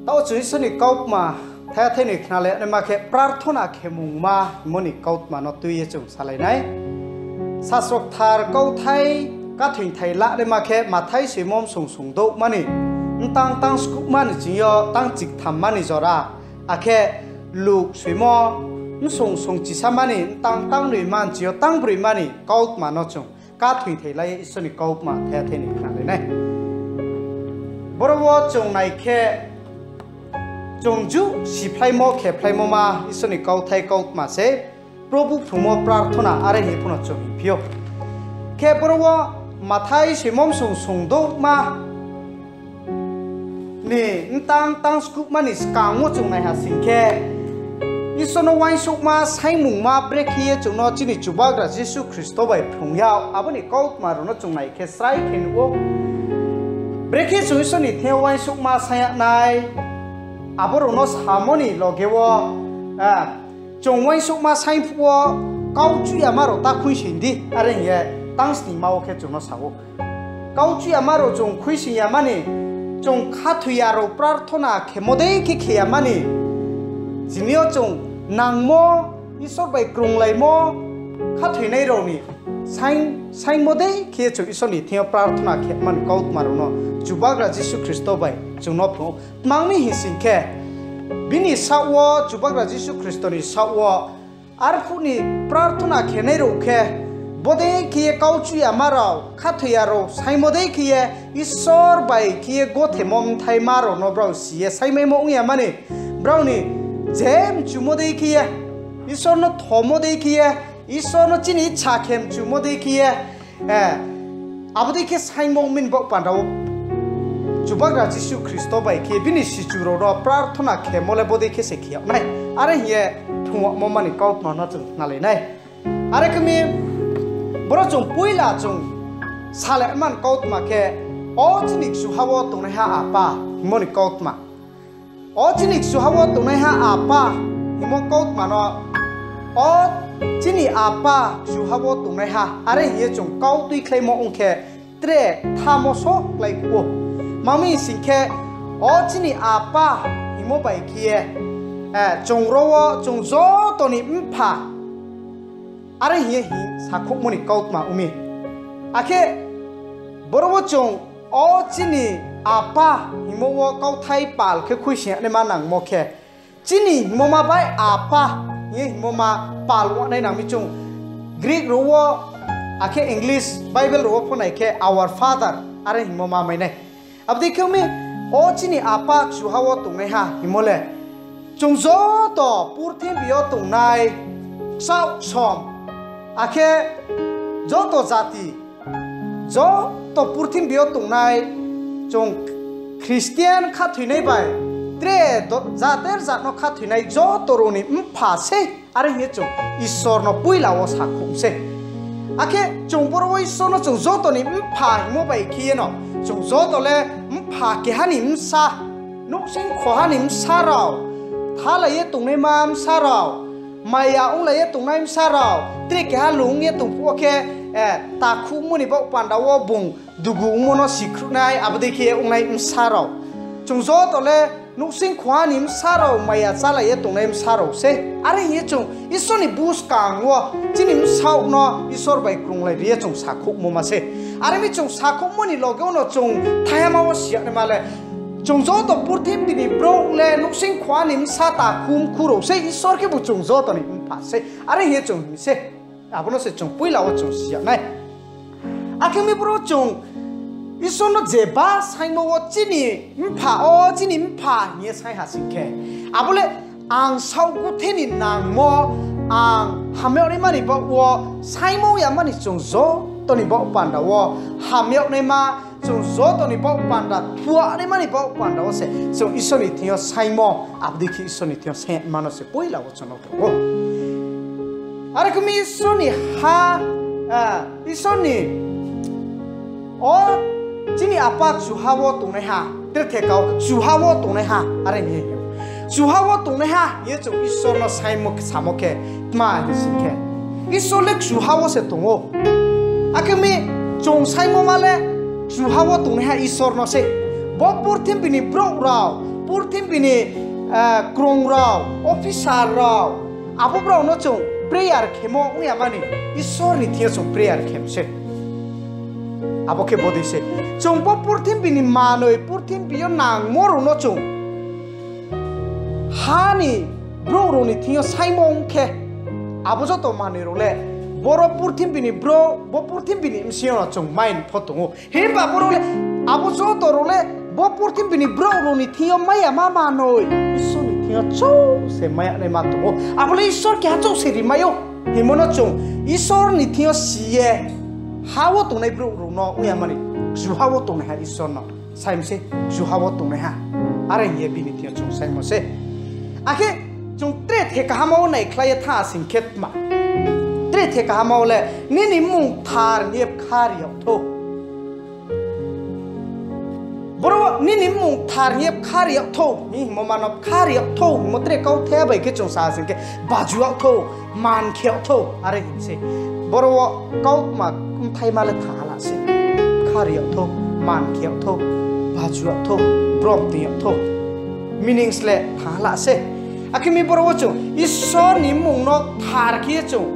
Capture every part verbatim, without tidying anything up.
Taoh chung Isor ni kautma thaiha thai ni khnalai naima khe prarthona khemungma hingmo ni kautma no tui ye chung salai nai. Sasro Kthar kauthai kathoingthai la naima khe Mathai soimo bsong song douhma ni mtang tang skuhma ni ching yo tang chikthamma ni jora, akhe Luk soimo bsong song chisama ni mtang tang noima ni ching yo tang broima ni kautma no chung kathoingthai la ye Isor ni kautma thaiha thai ni khnalai nai. Boro wo chung nai khe, chung ju siphlaimo khephlaimo ma Isor ni kauthai kautma se, Probhu phrungmo prarthona are hing ye pho no chung hingphi ou. Khe boro wo Mathai soimo bsong song douhma ni mtang tang skuhma ni skang wo chung naiha sing khe, Isor no uaingsouhma saingmungma brekhe ye chung no chini Chubagra Jisu Khristo bai phrung yag, abo ni kautma rao no chung nai khe srai khe nuh ou. Brekhe chung Isor ni thing yo uaingsouhma saing yag nai, abo rao no samo ni loge wo, chung uaingsouhma saing phuh wo kau chuh yama rao ta khuisoing di, are hing ye tang sningma wo khe chung no sa ou. Kau chuh yama rao chung khuisoing yama ni, chung khathoi ya rao prarthona khemo dei khe khe yama ni, tini yo chung nangmo Isor bai krunglaimo khathoinai rao ni saing, saingmo dei khe ye chung Isor ni thing yo prarthona khe man kautma rao no Chubagra Jisu Khristo bai chung no phrung ou. Tma ong mi hing sing khe, bini saoh wo, Chubagra Jisu Khristo ni saoh wo, arphuh ni prarthona khenai rao khe, bodei khe ye kau chuh yama rao, khathoi ya rao saingmo dei khe ye, Isor bai khe ye gothemo bthaima rao no brao si ye saingmaimo ong yama ni, brao ni je mchumo dei khe ye, Isor no thomo dei khe ye, Isor no chini icha khe mchumo dei khe ye, abo dei khe saingmo ong mi ni baoh panda wo Chubagra Jisu Khristo bai khe bini sichu rao no prarthona khemo le bodei khe se khe yag nai. Are hing ye phrung yagmo ma ni kautma no chung khnalai nai. Are khe mi, boro chung poila chung salai man kautma khe, o chini kchuha wo tongnaiha Apa hingmo ni kautma. O chini kchuha wo tongnaiha Apa hingmo kautma no, o chini Apa kchuha wo tongnaiha, are hing ye chung kau tuikhlaimo ong khe, tre thamo so klái khuh ou. Tma mi sing khe, o chini Apa hingmo bai khe ye, chung ro wo chung joto ni mpha, are hing ye hing sakhouhmo ni kautma ong mi. Akhe boro wo chung o chini Apa hingmo wo kauthai pal khe khuisoing yag naima nangmo khe, chini hingmo ma bai Apa hing ye hingmo ma pal ong nai nang mi chung. Greek rao wo, akhe English Bible rao wo pho nai khe Our Father are hingmo ma mai nai. Abo dei khe ong mi, o chini Apa kchuha wo tongnaiha hingmo le, chung joto purthimbi yo tongnai kchaoh ksom, akhe joto jati, joto purthimbi yo tongnai chung Christian khathoinai bai, tre do-, jater jat no khathoinai joto rao ni mpha sei, are hing ye chung Isor no poila wo sakhouh sei. Akhe chung boro wo Isor no chung joto ni mpha hingmo bai khe ye no, chung joto le mpha keha ni bsa, nouhsing khoha ni bsa rao, thalai ye tongnaima bsa rao, maya onglai ye tongnai bsa rao, tre keha lung ye tong phuh wo khe, takhuhmo ni baoh panda wo bung dugu ongmo no sikhruhnai, abo dei khe ongnai bsa rao. Chung joto le nouhsing khoha ni bsa rao, maya chálai ye tongnai bsa rao sei. Are hing ye chung Isor ni buskang wo chini bsaoh no Isor bai krunglai ri ye chung sakhouhmo ma sei. Are mi chung sakhouhmo ni loge wo no chung thaihama wo si yag naima le, chung joto purthimbi ni brouh le nouhsing khoha ni bsa takhu mkhu rao sei, Isor khebu chung joto ni mpha sei. Are hing ye chung hing sei. Abo no se chung poila wo chung si yag nai. Akhe mi boro chung Isor no jeba saingmo wo chini mpha, o chini mpha hing ye saing ha sing khe, abo le ang saoh guthe ni nangmo, ang hamyag naima ni baoh wo saingmo yama ni chung joto ni baoh panda wo, hamyag naima chung joto ni baoh panda, thuag naima ni baoh panda wo se chung Isor ni thing yo saingmo, abo dei khe Isor ni thing yo saingma no se poila wo chung no phrung ou. Are khe mi Isor ni ha, Isor ni, o chini Apa kchuha wo tongnaiha, tre theka wo kchuha wo tongnaiha, are hing ye, kchuha wo tongnaiha hing ye chung Isor no saingmo, samo khe tma hing sing khe, Isor le kchuha wo se tong ou. Akhe mi chung saingmo ma le kchuha wo tongnaiha Isor no se. Bo purthimbi ni brouh rao, purthimbi ni krung rao, officer rao, abo brao no chung prayer khemo ong ya mani, Isor ni thing yo chung prayer khem se. Abo khe bodei se. Chung bo purthimbi ni manoi, purthimbi yo nangmo rao no chung ha ni brouh rao ni thing yo saingmo ong khe, abo joto manoi rao le boro purthimbi ni brouh, bo purthimbi ni bsing yo no chung mai pho tong ou. Himba boro le, abo joto rao le bo purthimbi ni brouh rao ni thing yo mai ya ma manoi, Isor ni thing yo chouh se mai ya naima tong ou. Abo le Isor keha chouh se rimai ou hingmo no chung Isor ni thing yo si ye, ha wo tongnai brouh rao no ong ya mani, kchuha wo tongnaiha Isor no saimo se, kchuha wo tongnaiha, are hing ye bini thing yo chung saimo se. Akhe chung tre the kaham wo naikhlai ye thanng sing khe tma, tre the kaham wo le, nini mmung kthar hing ye bkha ri yag thou. Boro nini mmung kthar hing ye bkha ri yag thou hing hingmo ma no, bkha ri yag thou hingmo tre kauthai bai khe chung sa sing khe, baju yag thou, man khe yag thou, are hing se. Boro wo kautma bthaima le thanng ha la se. Bkha ri yag thou, man khe yag thou, baju yag thou, brom toing yag thou, meanings le thanng ha la se. Akhe mi boro wo chung Isor ni mmung no kthar khe ye chung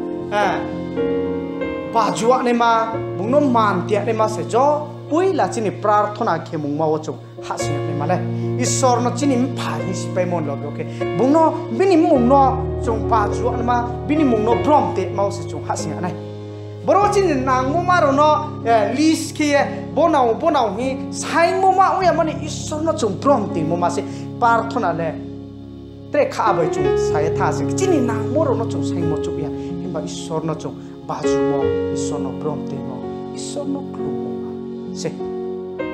baju yag naima, bung no man toing yag naima se jo poila chini prarthona khemungma wo chung hahsoing yag naima le. Isor no chini mpha hing sipaimo ni loge wo khe, bung no, bini mmung no chung baju yag naima, bini mmung no brom toingma wo se chung hahsoing yag nai. Boro chini nangmo ma rao no list khe ye, bo nang, bo nang hing saingmo ma ong ya mani, Isor no chung brom toingmo ma se prarthona le. Tre kha bai chung sa ye thanng se, chini nangmo rao no chung saingmo chouh ya, himba Isor no chung bajumo, Isor no brom toingmo, Isor no khlummo ma se.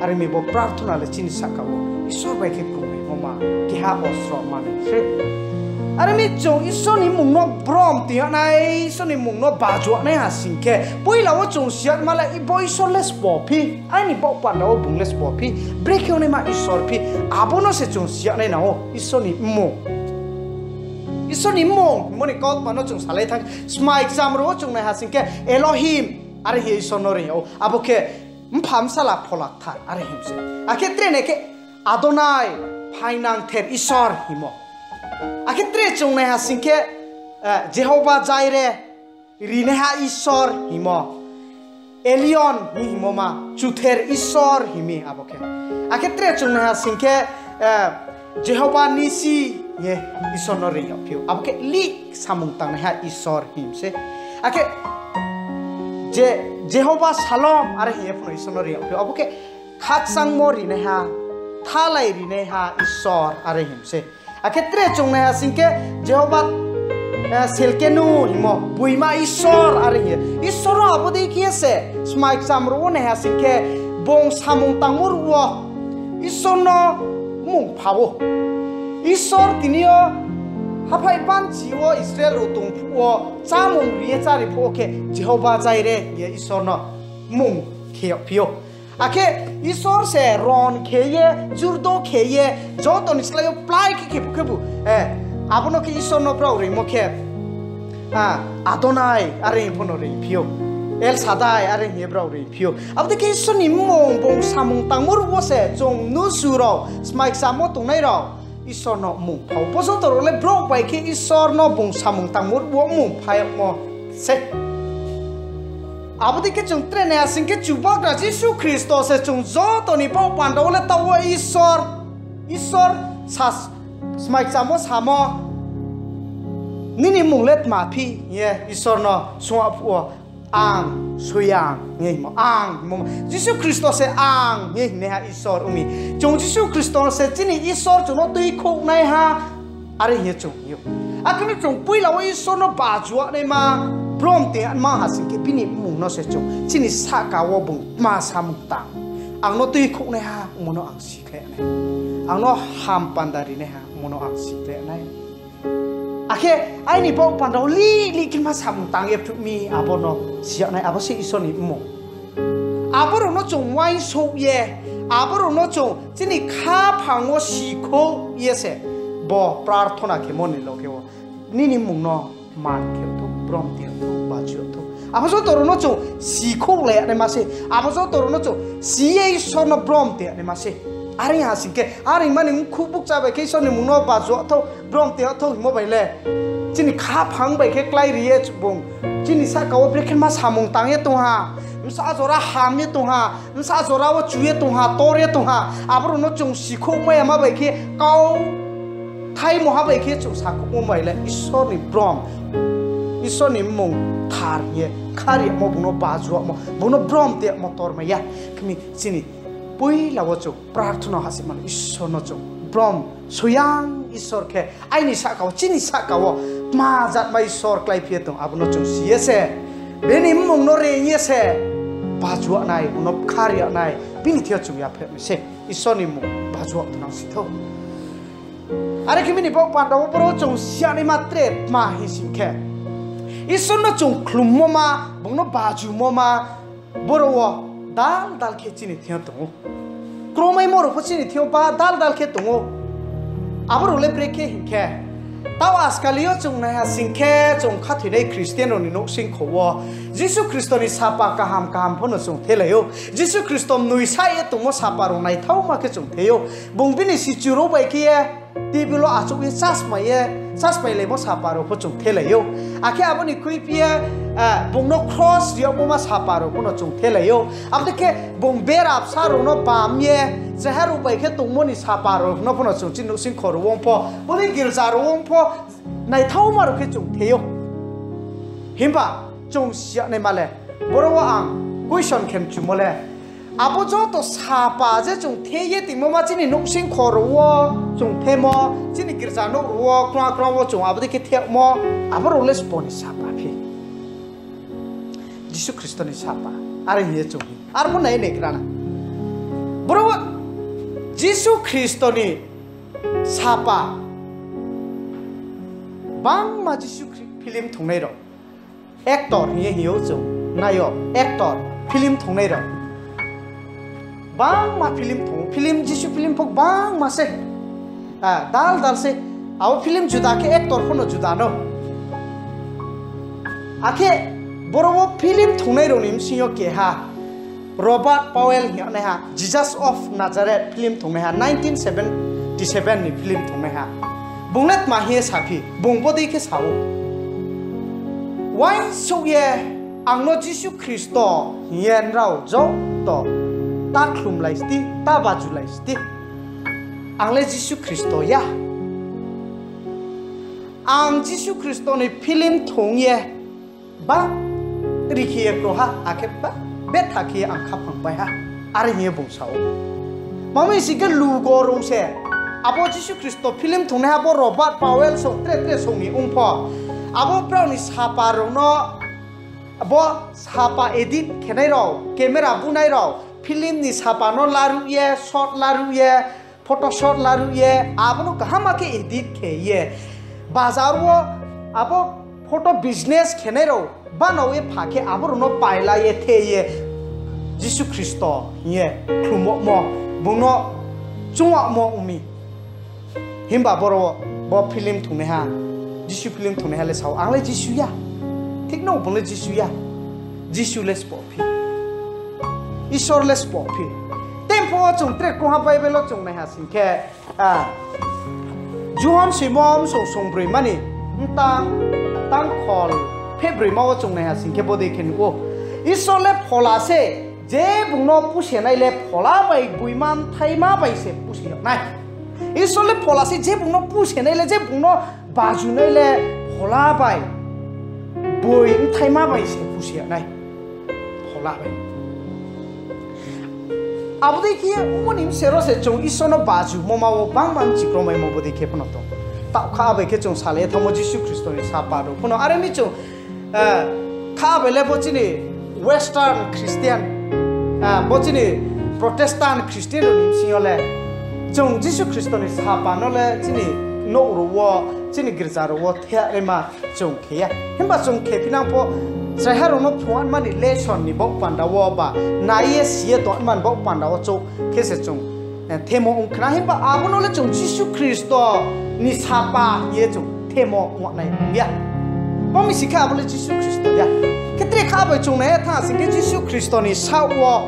Are mi bo prarthona le chini sahka wo Isor bai khe khlumnaimo ma keha osro mani se. Are mi chung Isor ni mmung no brom toing yag nai, Isor ni mmung no baju yag nai ha sing khe, poila wo chung si yag ma le, bo Isor le sbo phi, aini baoh panda wo bung le sbo phi, brekhe ong naima Isor phi, abo no se chung si yag nai nang ou, Isor ni mmung. Isor ni mmung hingmo ni kautma no chung salai thanng, smai kcham rao wo chung nai ha sing khe Elohim, are hing ye Isor no reing yag ou. Abo khe Mpha, Bsala, Phola Kthar, are hing se. Akhe tre nai khe Adonai, phainangther Isor hingmo. Akhe tre chung nai ha sing khe Jehoba Jaire, rinaiha Isor hingmo. Elion hing hingmo ma, chuther Isor hing mi abo khe. Akhe tre chung nai ha sing khe Jehoba Nisi hing ye Isor no reing yag phi ou. Abo khe lih samung tangnaiha Isor hing se. Akhe Jehoba Salom are hing ye pho no Isor no reing yag phi ou. Abo khe khakchangmo rinaiha, thalai rinaiha Isor are hing se. Akhe tre chung nai ha sing khe Jehoba Silkenu hingmo, boima Isor are hing ye. Isor no abo dei khe se smai kcham rao wo nai ha sing khe, bung samung tangmo ruh wo Isor no mmung pha ou. Isor tini yo haphai banchi wo Israel rao tong phuh wo, chámung ri ye chári phuh wo khe Jehoba Jaire hing ye Isor no mmung khe yag phi ou. Akhe Isor se ron khe ye, jurdo khe ye, joto ni slái yo plái khe khe phuh khebu, abo no khe Isor no brao reingmo khe Adonai are hing pho no reing phi ou, El Shaddai are hing ye brao reing phi ou. Abo dei khe Isor ni mmung, bung samung tangmo ruh wo se chung mnusu rao, smai kcham wo tongnai rao Isor no mmung pha ou. Bo joto rao le brouh bai khe Isor no bung samung tangmo ruh wo mmung pha yagmo se. Abo dei khe chung tre nai ha sing khe Chubagra Jisu Khristo se chung joto ni baoh panda wo le taoh wo Isor, Isor sa, smai kcham wo samo, nini mmung le tma phi hing ye Isor no sung yag phuh wo, ang, Soyang hing ye hingmo, ang hingmo, Jisu Khristo se ang hing ye hingnaiha Isor ong mi. Chung Jisu Khristo se chini Isor, chung no tuikhouhnaiha are hing ye chung hing ou. Akhe mi chung poila wo Isor no baju yag naima, brom toing yag naima ha sing khe bini mmung no se chung chini sahka wo bung tma samung tang. Ang no tuikhouhnaiha ongmo no ang sikhlai nai. Ang no ham panda rinaiha ongmo no ang sikhlai nai. Akhe aini baoh panda wo lih lih khe ma samung tang ye phnuh mi, abo no si yag nai, abo se Isor ni mmung. Abo rao no chung uaingsouh ye, abo rao no chung chini khaphang wo sikhouh ye se, bo prarthona khemo ni loge wo, nini mmung no man khe yag thou, brom toing yag thou, baju yag thou. Abo joto rao no chung sikhouhlai yag naima se, abo joto rao no chung si ye Isor no brom toing yag naima se. Are ha sing khe, are mani mkhu bukcha bai khe Isor ni mmung no bajuag thou, brom te thou hingmo bai le, chini khaphang bai khe klái ri ye bung chini sahka wo brekhe ma samung tang ye tong ha, bsa jora ham ye tong ha, bsa jora wo chu ye tong ha, tor ye tong ha, abo rao no chung sikhouhmai yama bai khe kau thaimoha bai khe chung sakhouhmo bai le Isor ni brom, Isor ni mmung thar hing ye khariagmo, bung no bajuagmo, bung no brom temo tormai ya. Khe mi chini poila wo chung prarthana hahsoingma le Isor no chung brom, soyang Isor khe aini sahka wo, chini sahka wo tma jatma Isor kláiphi ye tong, abo no chung si ye se, bini mmung no reing ye se bajuag nai, bung no khariag nai, bini thing yo chung yaphaih nai se. Isor ni mmung bajuag tongnang si thou. Are khe bini baoh panda wo boro chung siya naima tre tma hing sing khe, Isor no chung khlummo ma, bung no bajumo ma, boro wo dal dal khe chini thing yo tong ou. Kromaimo rao pho chini thing yo ba dal dal khe tong ou. Abo rao le brekhe hing khe, taoh askali yo chung naiha sing khe, chung khathoinai Christian rao ni nouhsingkho wo Jisu Khristo ni sapa kaham kaham pho no chung thelai ou. Jisu Khristo mnoi sa ye tongmo sapa rao naithaoma khe chung the ou. Bung bini sichu rao bai khe ye table wo achouh ye chasmai ye, chasmailaimo sapa rao pho chung thelai ou. Akhe abo ni khuiphi ye, bung no kros ri yagmo ma sapa rao pho no chung thelai ou. Abo dei khe bung bera bsa rao no bam ye, chraiha rao bai khe tongmo ni sapa rao no pho no chung chini nouhsingkho rao wo pho, bodei girza rao wo pho, naithaoma rao khe chung the ou. Himba chung siya naima le, boro wo ang question khe mchumo le, abo joto sapa je chung the ye tongmo ma chini nouhsingkho rao wo chung themo, chini girza nouh rao wo, krungha krungha wo chung abo dei khe themo, abo rao le sbo ni sapa phi? Jisu Khristo ni sapa. Are hing ye chung hi. Arphuh nai nai gra na. Boro wo Jisu Khristo ni sapa. Bangma Jisu Khri-, film thungnai rao. Actor hing ye hing ou chung. Nai yo, actor, film thungnai rao. Bangma film thung, film, Jisu film pho bangma se. Dal dal se. Abo film juda khe actor pho no juda no. Akhe boro wo film thungnai rao ni bsing yo keha Robert Powell hing yagnaiha Jesus of Nazareth film thungnaiha, nineteen seventy seven ni film thungnaiha. Bung le tma hing ye saphi, bung bodei khe sa ou. Uaingsouh ye ang no Jisu Khristo hing ye nrao joto ta khlumlai sdi, ta bajulai sdi. Ang le Jisu Khristo ya. Ang Jisu Khristo ni film thung ye ba rikhe ye kroha, akhe ba betha khe ye ang khaphang pai ha. Are hing ye bung sa ou. Mami sing khe lugo rung se. Abo Jisu Khristo film thungnaiha bo Robert Powell song tre tre song ni ong pho. Abo brao ni sapa rao no, bo sapa edit khenai rao, camera bunai rao, film ni sapa no laruh ye, shot laruh ye, photo shot laruh ye, abo no kaham khe edit khe ye, bazar wo abo photo business khenai rao banao ye pha khe abo rao no paila ye the ye, Jisu Khristo hing ye khlummo, bung no chungmo ong mi. Himba boro bo film thungnaiha, Jisu film thungnaiha le sa ou, ang le Jisu ya. Thik no bung le Jisu ya. Jisu le sbo phi. Isor le sbo phi. Tei pho chung tre krungha Bible wo chung naiha sing khe, Johon soimo bsong songbroi mani, mtang, tangkhol phehbroima wo chung naiha sing khe bodei khe nuh ou. Isor le phola se, je bung no pusenai le phola bai gboima bthaima bai se puse yag nai. Isor le phola se, je bung no pusenai le, je bung no bajunai le phola bai, boi bthaima bai se puse yag nai. Phola bai. Abo dei khe ongmo ni bsero se chung Isor no bajumo ma wo bangma bchi kromaimo bodei khe pho no tong. Taoh kha bai khe chung salai ye thanngmo Jisu Khristo ni sapa rao pho no. Are mi chung, kha bai le bo chini Western Christian, bo chini Protestant Christian rao ni bsing yo le chung Jisu Khristo ni sapa no le chini nouh rao wo, chini girza rao wo thehnaima chung khe ya. Himba chung khe phinang pho, chraiha rao no phrung anma ni lesson ni baoh panda wo ba, nai ye si ye tong anma ni baoh panda wo chouh khe se chung themo ong khna. Himba abo no le chung Jisu Khristo ni sapa hing ye chung themo ong nai ong ya. Bo mi si khe abo le Jisu Khristo ya. Khe tre kha bai chung nai ye thanng sing khe Jisu Khristo ni saoh wo,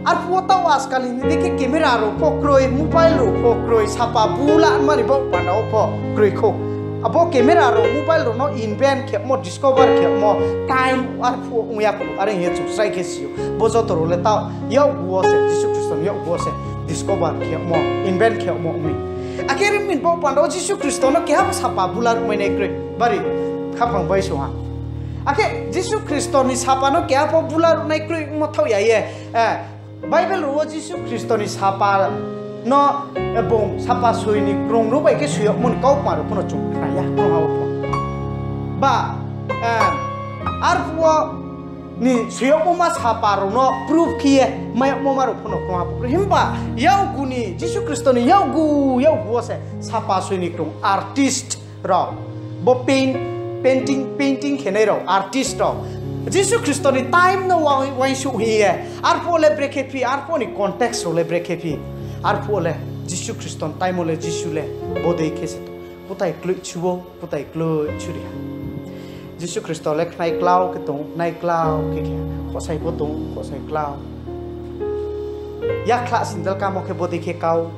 Arphuh wo taoh ajkal ni dei khe camera rao pho kroi, mobile rao pho kroi, sapa bula mani baoh panda wo pho kroi khou. Abo camera rao, mobile rao no invent khemo, discover khemo time arphuh wo ong ya khou, are hing ye chung srai khe si ou. Bo joto rao le taoh yakgu wo se, Jisu Khristo ni yakgu wo se discover khemo, invent khemo ong mi. Akhe are mi baoh panda wo Jisu Khristo no keha pho sapa bula ruhmai nai kroi, bari khaphang bai song ha. Akhe Jisu Khristo ni sapa no keha pho bula ruhnai kroi ongmo thaoh ya ye, Bible rao wo Jisu Khristo ni sapa no, bung sapa soi ni krung rao bai khe soi yagmo ni kautma rao pho no chung khna ya, krung ha wo pho. Ba, arphuh wo ni soi yagmo ma sapa rao no proof khe ye mai yagmo ma rao pho no krung ha pho kroi. Himba yakgu ni, Jisu Khristo ni yakgu, yakgu wo se sapa soi ni krung artist rao, bo paint, painting, painting khenai rao, artist rao Jisu Khristo ni time no uaingsouh hing ye, arphuh wo le brekhe phi, arphuh ni context rao le brekhe phi, arphuh wo le Jisu Khristo ni time wo le Jisu le bodei khe se tong, kutai kloi chu ou, kutai kloi chu ri ha. Jisu Khristo le khnai klau khe tong, nai klau khe khe, khosai pho tong, khosai klau. Yakhlah sandal kamo khe bodei khe kau,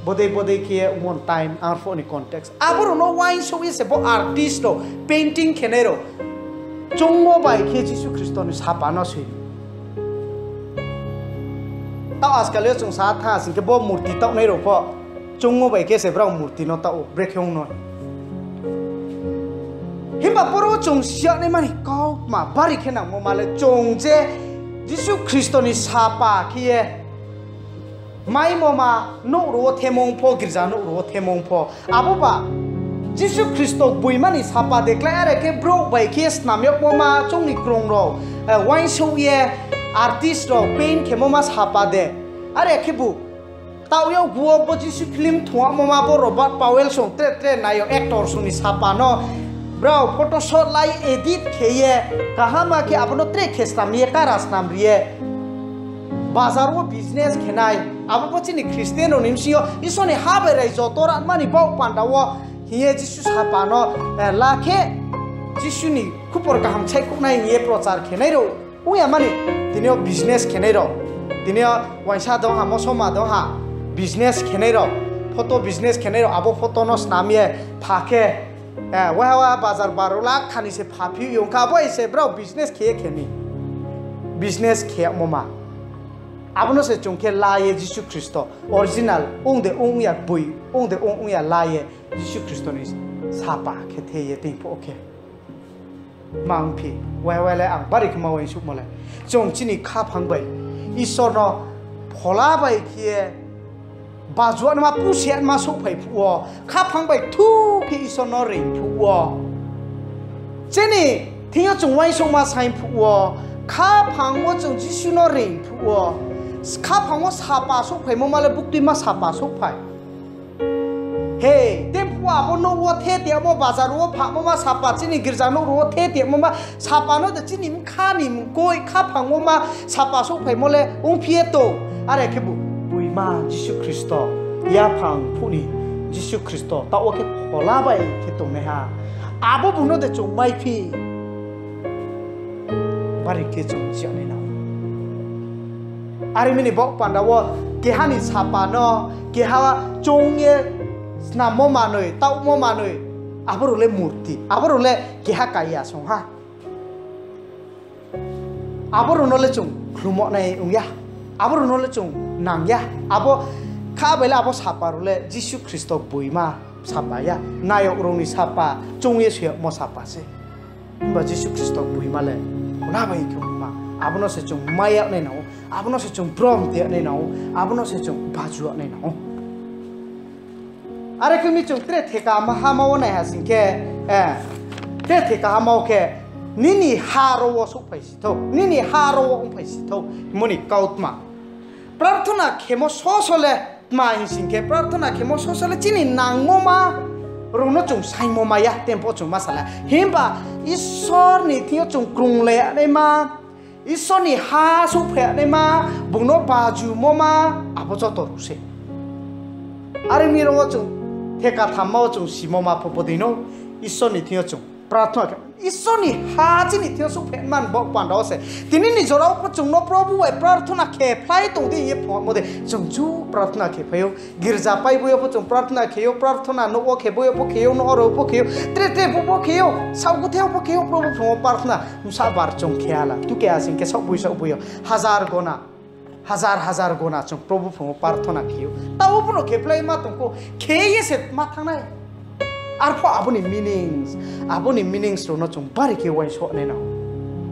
bodei bodei khe ongmo ni time, arphuh ni context. Abo rao no uaingsouh ye se bo artist rao, painting khenai rao, choungmo bai khe Jisu Khristo ni sapa no soi. Taoh ajkal yo chung sa thanng sing khe bo murti taohnai rao pho, choungmo bai khe se brao murti no taoh ou, brekhe ong no. Himba boro chung si yag naima ni kautma bari khe nangmo ma le chung je Jisu Khristo ni sapa khe ye maimo ma, nouh rao wo themo ong pho, girza nouh rao wo themo ong pho, abo ba Jisu Khristo gboima ni sapa de klái, are khe brouh bai khe snam yagmo ma, chung ni krung rao uaingsouh ye, artist rao paint khemo ma sapa de, are khebu taoh yakgu wo bo Jisu film thung yagmo ma, bo Robert Powell song tre tre nai yo actor song ni sapa no brao Photoshop lai edit khe ye, kaham khe abo no tre khe snam ye, kara snam ri ye, bazar wo business khenai, abo pho chini Christian rao ni bsing yo Isor ni ha bai rai joto rangma ni baoh panda wo hing ye Jisu sapa no la khe Jisu ni khupor kaham saihkhouhnai hing ye prochar khenai rao ong ya mani, tini yo business khenai rao, tini yo uaingsa dong ha, mosoma dong ha, business khenai rao, photo business khenai rao, abo photo no snam ye pha khe, waiha waiha bazar baro lakh kha ni se pha phi yong kha, abo hai se brao business khe ye khe mi. Business khe yagmo ma. Abo no se chung khe la ye Jisu Khristo original ong de ong ya, gboi ong de ong ya la ye Jisu Khristo ni sapa khe the ye tei phuh wo khe. Mang phi, waiha waiha le ang bari khe ma uaingsouhmo le, chung chini khaphang bai Isor no phola bai khe ye bajuanaima, pusenaima souhphai phuh wo, khaphang bai thu khe Isor no reing phuh wo, chini thing yo chung uaingsouhma saing phuh wo, khaphang wo chung Jisu no reing phuh wo, khaphang wo sapa souhphaimo ma le buktuima sapa souhphai. He, tei phuh wo abo nouh wo the tongmo, bazar wo phahmo ma sapa, chini girza nouh rao wo the tongmo ma sapa no de chini bkha ni mkoih khaphang wo ma sapa souhphaimo le ongphi ye tong. Are khebu gboima Jisu Khristo, yaphang phuh ni Jisu Khristo, taoh wo khe phola bai khe tongnaiha. Abo bung no de chung maiphi. Bari khe chung chiya nai nang ou. Are mi ni baoh panda wo keha ni sapa no, keha choung ye snammo manoi, taohmo manoi, abo rao le murti, abo rao le keha kaiya song ha. Abo rao no le chung khlumo nai ong ya, abo rao no le chung nang ya, abo kha bai le abo sapa rao le Jisu Khristo gboima sapa ya, nayok rao ni sapa, choung ye soi yagmo sapa se. Himba Jisu Khristo gboima le phola bai khe ongma, abo no se chung mai yag nai nang ou, abo no se chung brom te yag nai nang ou, abo no se chung baju yag nai nang ou. Are khe mi chung tre theka hama wo naiha sing khe, tre theka hama wo khe, nini ha rao wo souhphai si thou, nini ha rao wo ongphai si thou hingmo ni kautma. Prarthona khemo soso le tma hing sing khe, prarthona khemo soso le chini nangmo ma rao no chung saingmo ma ya, tei pho chung ma sala. Himba Isor ni thing yo chung krunglai yag naima, Isor ni ha souhphai yag naima, bung no bajumo ma, abo joto rao se. Are mi rao wo chung theka thamma wo chung simo ma pho bodei no, Isor ni thing yo chung Prarthona khe, Isor ni ha chini thing yo souhphaima ni baoh panda wo se. Tini ni jora wo pho chung no Probu bai prarthona khe phlai tong di hing ye phrungmo de, chung chu prarthona khe phai ou. Girza pai boi yo pho chung prarthona khe ou, prarthona nouh wo khe boi yo pho khe ou, nouh aro pho khe ou, tre tre pho pho khe ou, saohkuthe yo pho khe ou, Probu phrung wo prarthona bsa bar chung khe ha la. Tu khe asing khe saohboi saohboi yo hazar gona, hazar hazar gona chung Probu phrung wo prarthona khe ou. Taoh wo pho no khe phlai ma tong kho, khe ye se ma thanng nai. Arphuh abo ni meanings, abo ni meanings rao no chung bari khe uaingsouh nai nang.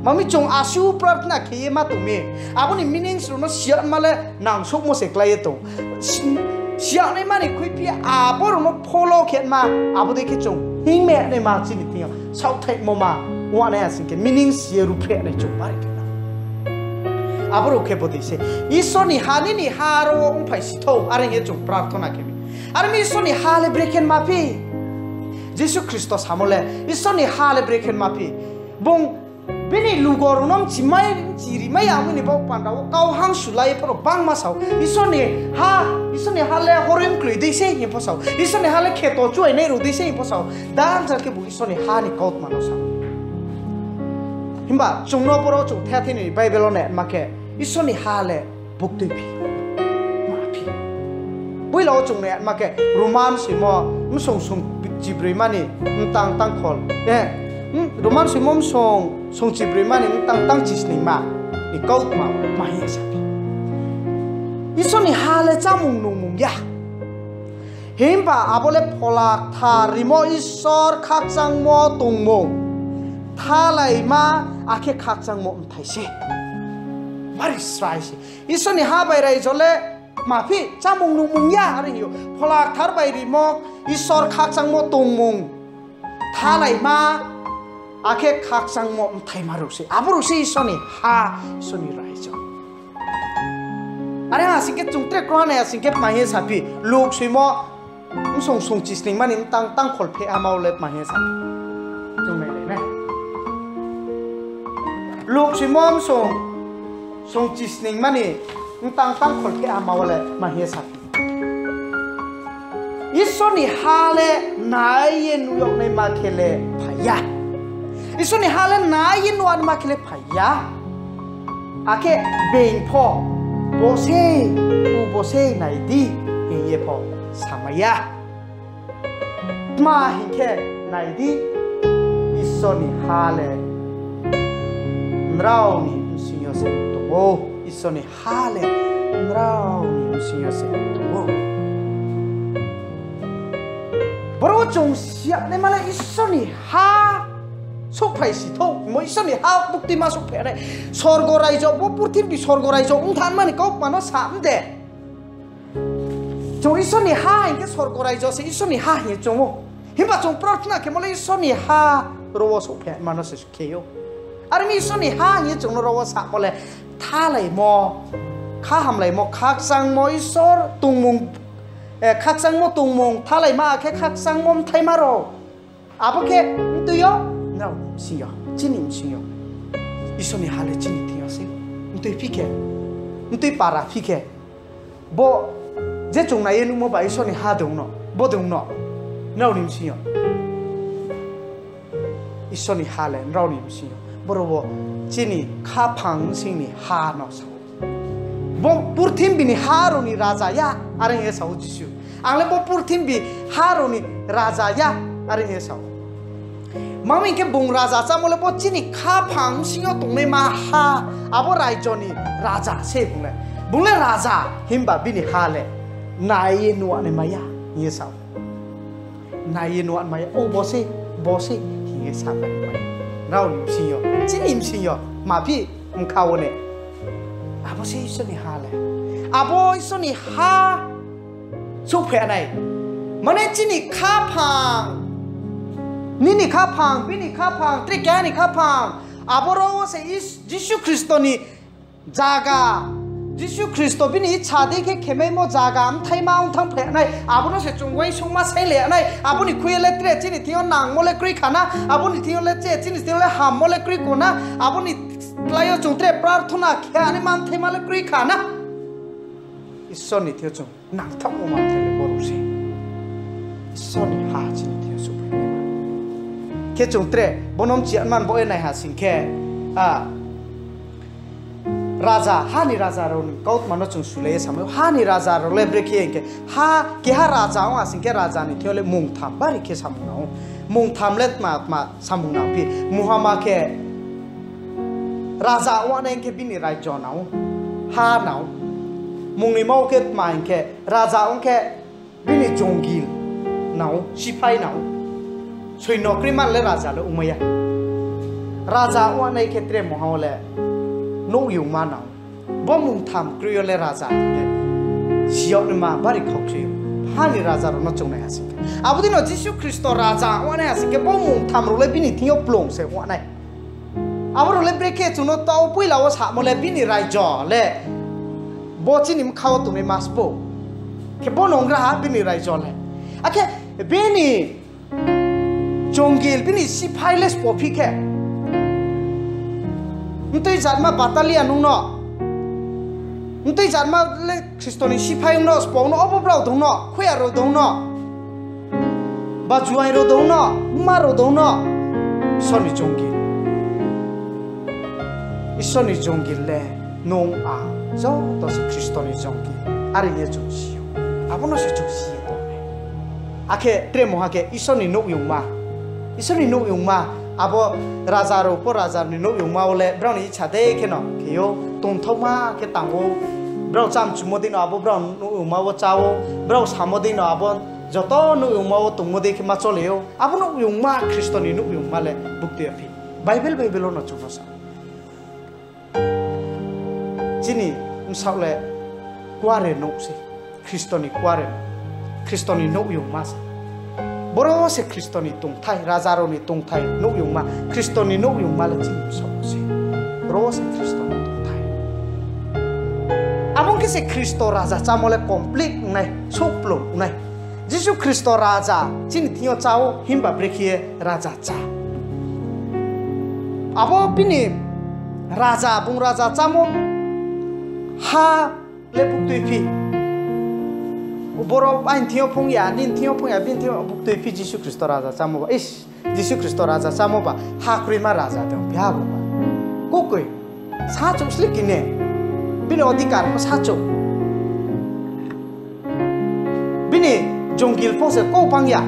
Mami chung asuh prarthona khe ye ma tong mi, abo ni meanings rao no siyama le nangsouhmo se klái ye tong. Si-, siyanaima ni khuiphi abo rao no follow khe ma, abo dei khe chung hingma naima chini thing yo saohthaihmo ma, uanai asing khe meanings ye ruhphreh nai chung bari khe nang. Abo rao khe bodei se, Isor ni ha, nini ha aro wo ongphai si thou, are hing ye chung prarthona khe mi. Are mi Isor ni ha le brekhe ma phi? Jisu Khristo samo le, Isor ni ha le brekhe ma phi? Bung bini lugo rao no mchimai, mchirimai ya ongmo ni baoh panda wo kau hangsulai ye pho no bangma sao. Isor ni ha, Isor ni ha le horoi mkloi dei se hing pho sao. Isor ni ha le kheto chuainai rao dei se hing pho sao. Dangchar khe bung Isor ni ha ni kautma no sao. Himba chung no boro chung the the ni Bible wo naima khe, Isor ni ha le buktui phi, ma phi. Poila wo chung naima khe, Roman soimo bsong songchibroima ni mtang tangkhol, eh, Roman soimo bsong songchibroima ni mtang tangchisningma ni kautma ma hing ye saphi. Isor ni ha le chámung nungmung ya. Himba abo le Phola Kthar rimo Isor khakchangmo tongmung, thalaima, akhe khakchangmo bthai se. Bari srai se. Isor ni ha bai raijo le ma phi, chámung nungmung ya, are hing ou. Phola Kthar bai rimo Isor khakchangmo tongmung, thalaima, akhe khakchangmo bthaima rao se. Abo rao se Isor ni ha, Isor ni raijo. Are ha sing khe chung tre kroha nai asing khe ma hing ye saphi, Luk soimo bsong songchisningma ni mtang tangkhol pheh hama wo le ma hing ye saphi. Chung nailai nai. Luk soimo bsong songchisningma ni mtang tangkhol pheh hama wo le ma hing ye saphi. Isor ni ha le nai ye nuh yag naima khe le phai ya. Isor ni ha le nai ye nuh yag naima khe le phai ya. Akhe being pho, bo se, u bo se nai di, hing ye pho samai ya. Tma hing khe, nai di, Isor ni ha le nrao ni bsing yo se tong ou. Isor ni ha le nrao ni bsing yo se tong ou. Boro chung siyanaima le Isor ni ha souhphai si thou, mo Isor ni ha buktima souhphai nai. Sorgo raijo, bo purthimbi sorgo raijo ong thanngma ni kautma no sa mde. Chung Isor ni ha hing khe sorgo raijo se Isor ni ha hing ye choung ou. Himba chung prarthona khemo le Isor ni ha ro wo souhphai ma no se khe ou. Are mi Isor ni ha hing ye chung no ro wo samo le thalaimo, kha hamlaimo, khakchangmo Isor tongmung, eh, khakchangmo tongmung, thalaima akhe khakchangmo bthaima rao. Abo khe mtui yo, nrao ni bsing yo, chini bsing yo. Isor ni ha le chini thing yo se. Mtui phi khe, mtui para phi khe, bo je chung nai ye nuhmo ba Isor ni ha de ong no, bo de ong no, nrao ni bsing yo. Isor ni ha le nrao ni bsing yo. Boro wo chini khaphang bsing ni ha no sa ou. Bo purthimbi ni ha rao ni raja ya, are hing ye sa ou Jisu. Ang le bo purthimbi ha rao ni raja ya, are hing ye sa ou. Tma hing khe bung raja chámo le bo chini khaphang bsing yo tongnaima ha, abo raijo ni raja se bung le. Bung le raja, himba bini ha le nai ye nuh yag naima ya, hing ye sa ou. Nai ye nuh yag naima ya, o bo se, bo se, hing ye sa pai mai. Nrao ni bsing yo, chini bsing yo, ma phi, bkha wo ne. Abo se Isor ni ha le. Abo Isor ni ha souhphai nai. Mane chini khaphang, nini khaphang, bini khaphang, tre keha ni khaphang. Aboro wo se Is-, Jisu Khristo ni zaga, Jisu Khristo bini icha dei khe khemaimo zaga, bthaima ong thanngphai nai, abo no se chung uaingsouhma sainglai nai, abo ni khui ye le tre chini thing yo nangmo le kroi kha na, abo ni thing yo le tre chini thing yo le hammo le kroi kho na, abo ni klái yo chung tre prarthona khe ani ma bthaima le kroi kha na. Isor ni thing yo chung nangthaohmo ma bthai le boro se. Isor ni ha chini thing yo souhphai nai. Khe chung tre bo no mchia man bo ye nai ha sing khe, a, raja, ha ni raja rao ni kautma no chung sulai ye samai ou. Ha ni raja rao le brekhe hing khe, ha, keha raja ong ha sing khe raja ni thing yo le mungtham bari khe samung nang ou. Mungtham le tma tma samung nang phi? Mungha ma khe raja ong nai hing khe bini raijo nang ou, ha nang ou. Mungnoima wo khe tma hing khe, raja ong khe bini jongil nang ou, siphai nang ou. Soino kroi man le raja le ongmai ya. Raja ong nai khe tre mungha wo le nouhyungma nang ou. Bo mungtham kroi yo le raja hing ye si yag naima bari khauksoi ou. Ha ni raja rao no chung nai ha sing khe, abo dei no Jisu Khristo raja ong nai ha sing khe, bo mungtham rao le bini thing yo plung se ong nai. Abo rao le brekhe chung no tao poila wo samo le bini raijo le bo chini bkha wo tongnaima sbo. Khe bo nungra ha bini raijo le. Akhe bini jongil, bini siphai le sbo phi khe, mtui jatma battalion ong no, mtui jatma le Khristo ni siphai ong no, sbo ong no, obo brao dong no, khuya rao dong no, ba juaing rao dong no, mma rao dong no, Isor ni jongil. Isor ni jongil le nung ang joto se Khristo ni jongil. Are hing ye chung si ou. Abo no se chung si ye tong nai. Akhe tre mungha khe Isor ni nouhyungma. Isor ni nouhyungma, abo raja rao pho raja ni nouhyungma wo le brao ni icha dei kheno khe ou, tongthaoma khe tang ou. Brao chámchumo dei no abo brao nouhyungma wo chá ou, brao samo dei no abo joto nouhyungma wo tongmo dei khe ma chole ou. Abo nouhyungma, Khristo ni nouhyungma le buktui ya phi? Bible, Bible wo no chung no sa. Chini bsaoh le kuare nouh se, Khristo ni kuare, Khristo ni nouhyungma se. Boro se Khristo ni tongthai, raja rao ni tongthai, nouhyungma, Khristo ni nouhyungma le chini bsaoh se. Boro se Khristo ni tongthai. Abo ong khe se Khristo raja chámo le complete ong nai, souhplung ong nai. Jisu Khristo raja chini thing yo chá ou, himba brekhe ye raja chá? Abo bini raja, bung raja chámo ha le buktui phi? Boro aini thing yo phong ya, nini thing yo phong ya, bini thing yo buktui phi Jisu Khristo raja chámo ba? Is, Jisu Khristo raja chámo ba, ha kroima raja de ong phi ha bung ba? Kukoi, sachouh sle kine, bini odhikar pho sachouh. Bini jongil pho se kau phang ya.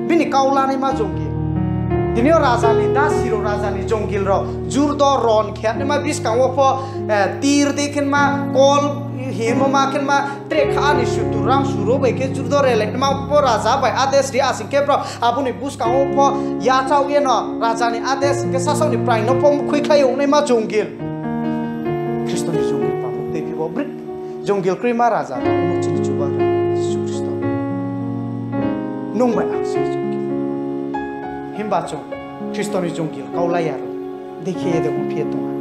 Bini kau lanaima jongil. Tini yo raja ni dasi rao, raja ni jongil rao, jurdo ron khe naima buskang wo pho, eh, tir dei khenma, kol hingmo ma khenma, tre kha ni sutur rang suro bai khe jurdo relai naima pho raja bai ades ri asing khe brao abo ni buskang wo pho yachaoh ye no raja ni ades hing khe sasaoh ni praing no pho mkhuikhlai ongnaima jongil. Khristo ni jongil pamo tei phi bo bri jongil kroima raja, no chini Chubagra Jisu Khristo. Nung bai ang se jongil. Himba chung Khristo ni jongil kau lai ya rao, dei khe ye de ongphi ye tong ha?